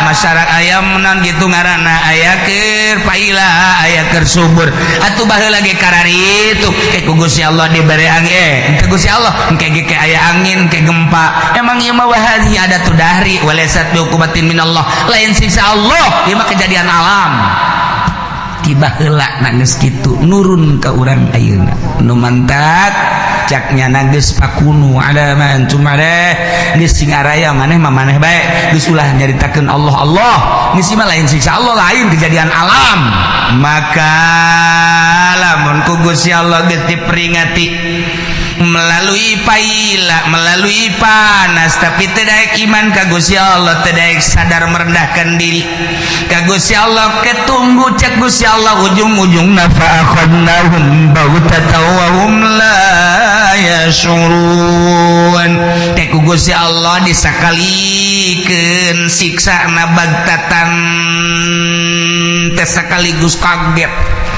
masyarakat aya menan gitu ngaranna, aya keur paila aya keur subur. Atuh baheula ge kararitu ke ku Gusti Allah dibere angin, eh ku Gusti Allah engke ge ke aya angin ke gempa. Emang ieu mah wahadhi adatud dahri walaysat biuqubatin minallah, lain siksa Allah, ieu mah kejadian alam. Tiba heula na geus kitu nurun ka urang ayeuna nu mantak caknya geus fakunu ala ma antum alaih, geus sing araya maneh mah maneh bae, geus ulah nyaritakeun Allah Allah, geus mah lain siksa Allah, lain kejadian alam. Maka lamun ku Gusti Allah geus diperingati melalui paila, melalui panas, tapi tidak iman ka Gusti Allah, tidak sadar merendahkan diri ka Gusti Allah, ketunggu cek Gusti Allah ujung-ujung fa akhadnahum baghtatan wa hum la yashurun. Teh ku Gusti Allah disakalikeun siksa na bagtatan teh sekaligus kaget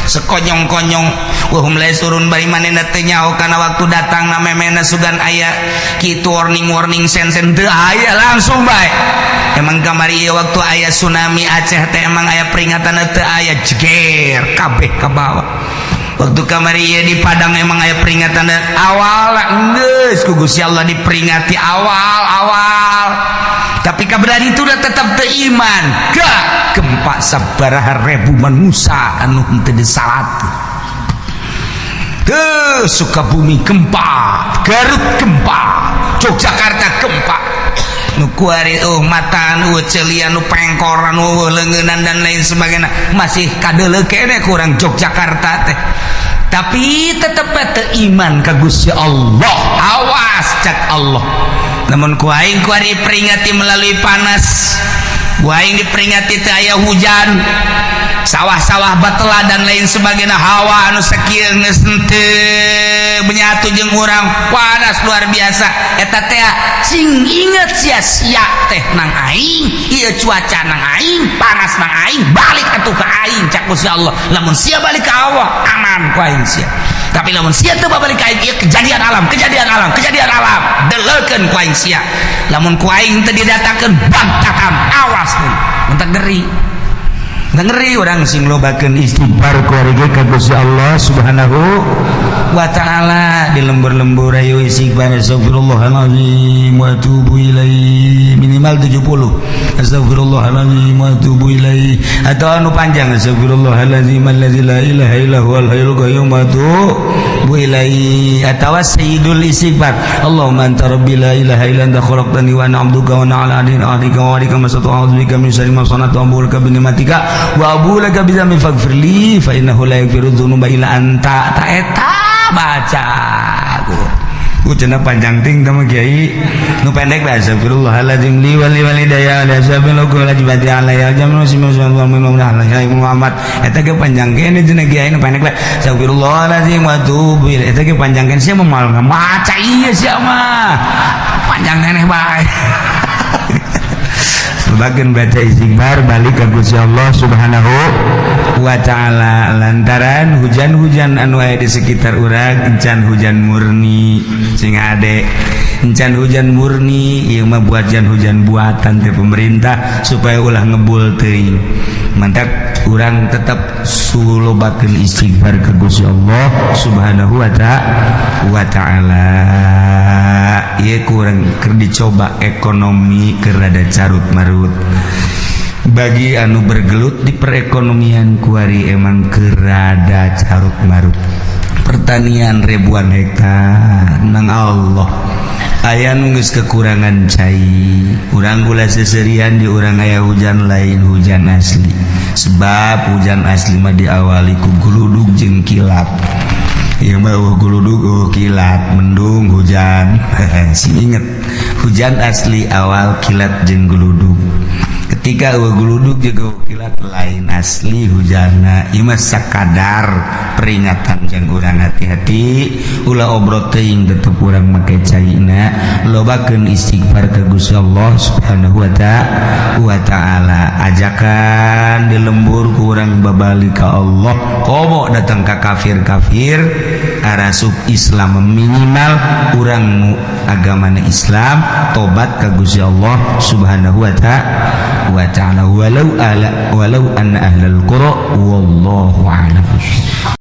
sekonyong-konyong, wahum la yashurun, bari manehna teu nyaho kana waktu datang na memena sugan aya kitu warning-warning sen-sen teu aya, langsung bae. Emang kamari ieu waktu aya tsunami Aceh teh emang aya peringatan teu aya, jeger kabeh ka bawah. Waktu kamari ieu di Padang emang aya peringatan awal, geus ku Gusti Allah diperingati awal-awal, tapi kaberan itu udah tetap teu iman, gak gempa sabaraha ribu manusia anu henteu disalat. Tuh Sukabumi gempa, Garut gempa, Yogyakarta gempa, nu kuari oh mataan eueuh celian nu pengkoran eueuh leungeunan dan lain sebagainya, masih kadeuleu kene kurang Yogyakarta teh, tapi tetep teu iman ka Gusti Allah. Awas cak Allah, namun ku aing kuari peringati melalui panas, ku aing diperingati teu aya hujan, sawah-sawah batela dan lain sebagainya, hawa anu sakieu geus henteu menyatu jeung urang, panas luar biasa. Eta teh sing inget sia-sia teh nang aing, ieu cuaca nang aing, panas nang aing, balik atuh ka aing cak Gusti Allah. Lamun sia balik ka Allah, aman ku aing sia, tapi lamun sia teu balik ka aing, ieu kejadian alam, kejadian alam, kejadian alam, deleukeun ku aing sia. Lamun ku aing teu didatangkeun bagtatan, awas mun mentak geri. Ngeri urang sing lobakeun istighfar kuari ge ka Gusti Allah Subhanahu wa Ta'ala. Di lembur-lembur ayo istighfar, astagfirullahalazim wa atubu ilaih, minimal 70, astagfirullahalazim wa atubu ilaih, atau anu panjang, astagfirullahalazim allazi la ilaha illa huwal hayyul qayyum wa atubu ilaih, atawa sayyidul istighfar, Allahumma anta rabbi la ilaha illa anta khalaqtani wa ana 'abduka wa ana 'ala ahdika wa wa'dika mastata'tu, a'udzu bika min syarri ma sana'tu, abu'u laka bi ni'matika wa abu'u laka bi dzambi, faghfir li fa innahu la yaghfiru dzunuba illa anta. Ta eta baca ku cenah panjang ting tama kiai, nu pendek lah, astagfirullahaladzim li wali walidayya wa li wajibati alayya jamu Muhammad. Eta ge panjang kene cenah kiai, nu pendek lah, astagfirullahaladzim wa atubu ilaih. Eta ge panjang kene, sia mah maca ieu, sia mah panjang keneh bae. Sebagian baca istighfar, balik ke Gusti Allah Subhanahu wa Ta'ala, lantaran hujan-hujan anu aya di sekitar urang encan hujan murni. Sing ade, encan hujan murni. Ieu mah buat hujan buatan teh pemerintah supaya ulah ngebul teuing. Mantap, urang tetap sulobakeun istighfar ke Gusti Allah Subhanahu wa Ta'ala. Ieu kurang keur dicoba ekonomi keur rada carut marut. Bagi anu bergelut di perekonomian, kuari emang keur rada carut marut. Pertanian ribuan hektar nang Allah aya nu geus kekurangan cai. Urang gula seserian di urang aya hujan, lain hujan asli, sebab hujan asli mah diawali ku guludug jeung kilat. Ieu mah euweuh guludug, euweuh kilat, mendung hujan. Sing inget, hujan asli awal kilat jeung guludug. Ketika euweuh guludug jeung euweuh kilat, lain asli hujanna. Ieu mah sakadar peringatan jeung urang hati-hati, ulah obrot teuing, tetep urang make caina, lobakeun istighfar ka Gusti Allah Subhanahu wa Ta'ala. Ajakan di lembur ku urang babali ka Allah, komo datang ka kafir-kafir arasup Islam, minimal urang nu agamana Islam tobat ka Gusti Allah Subhanahu wa Ta'ala, walau ala walau anna ahlal qura. Wallahu a'lam.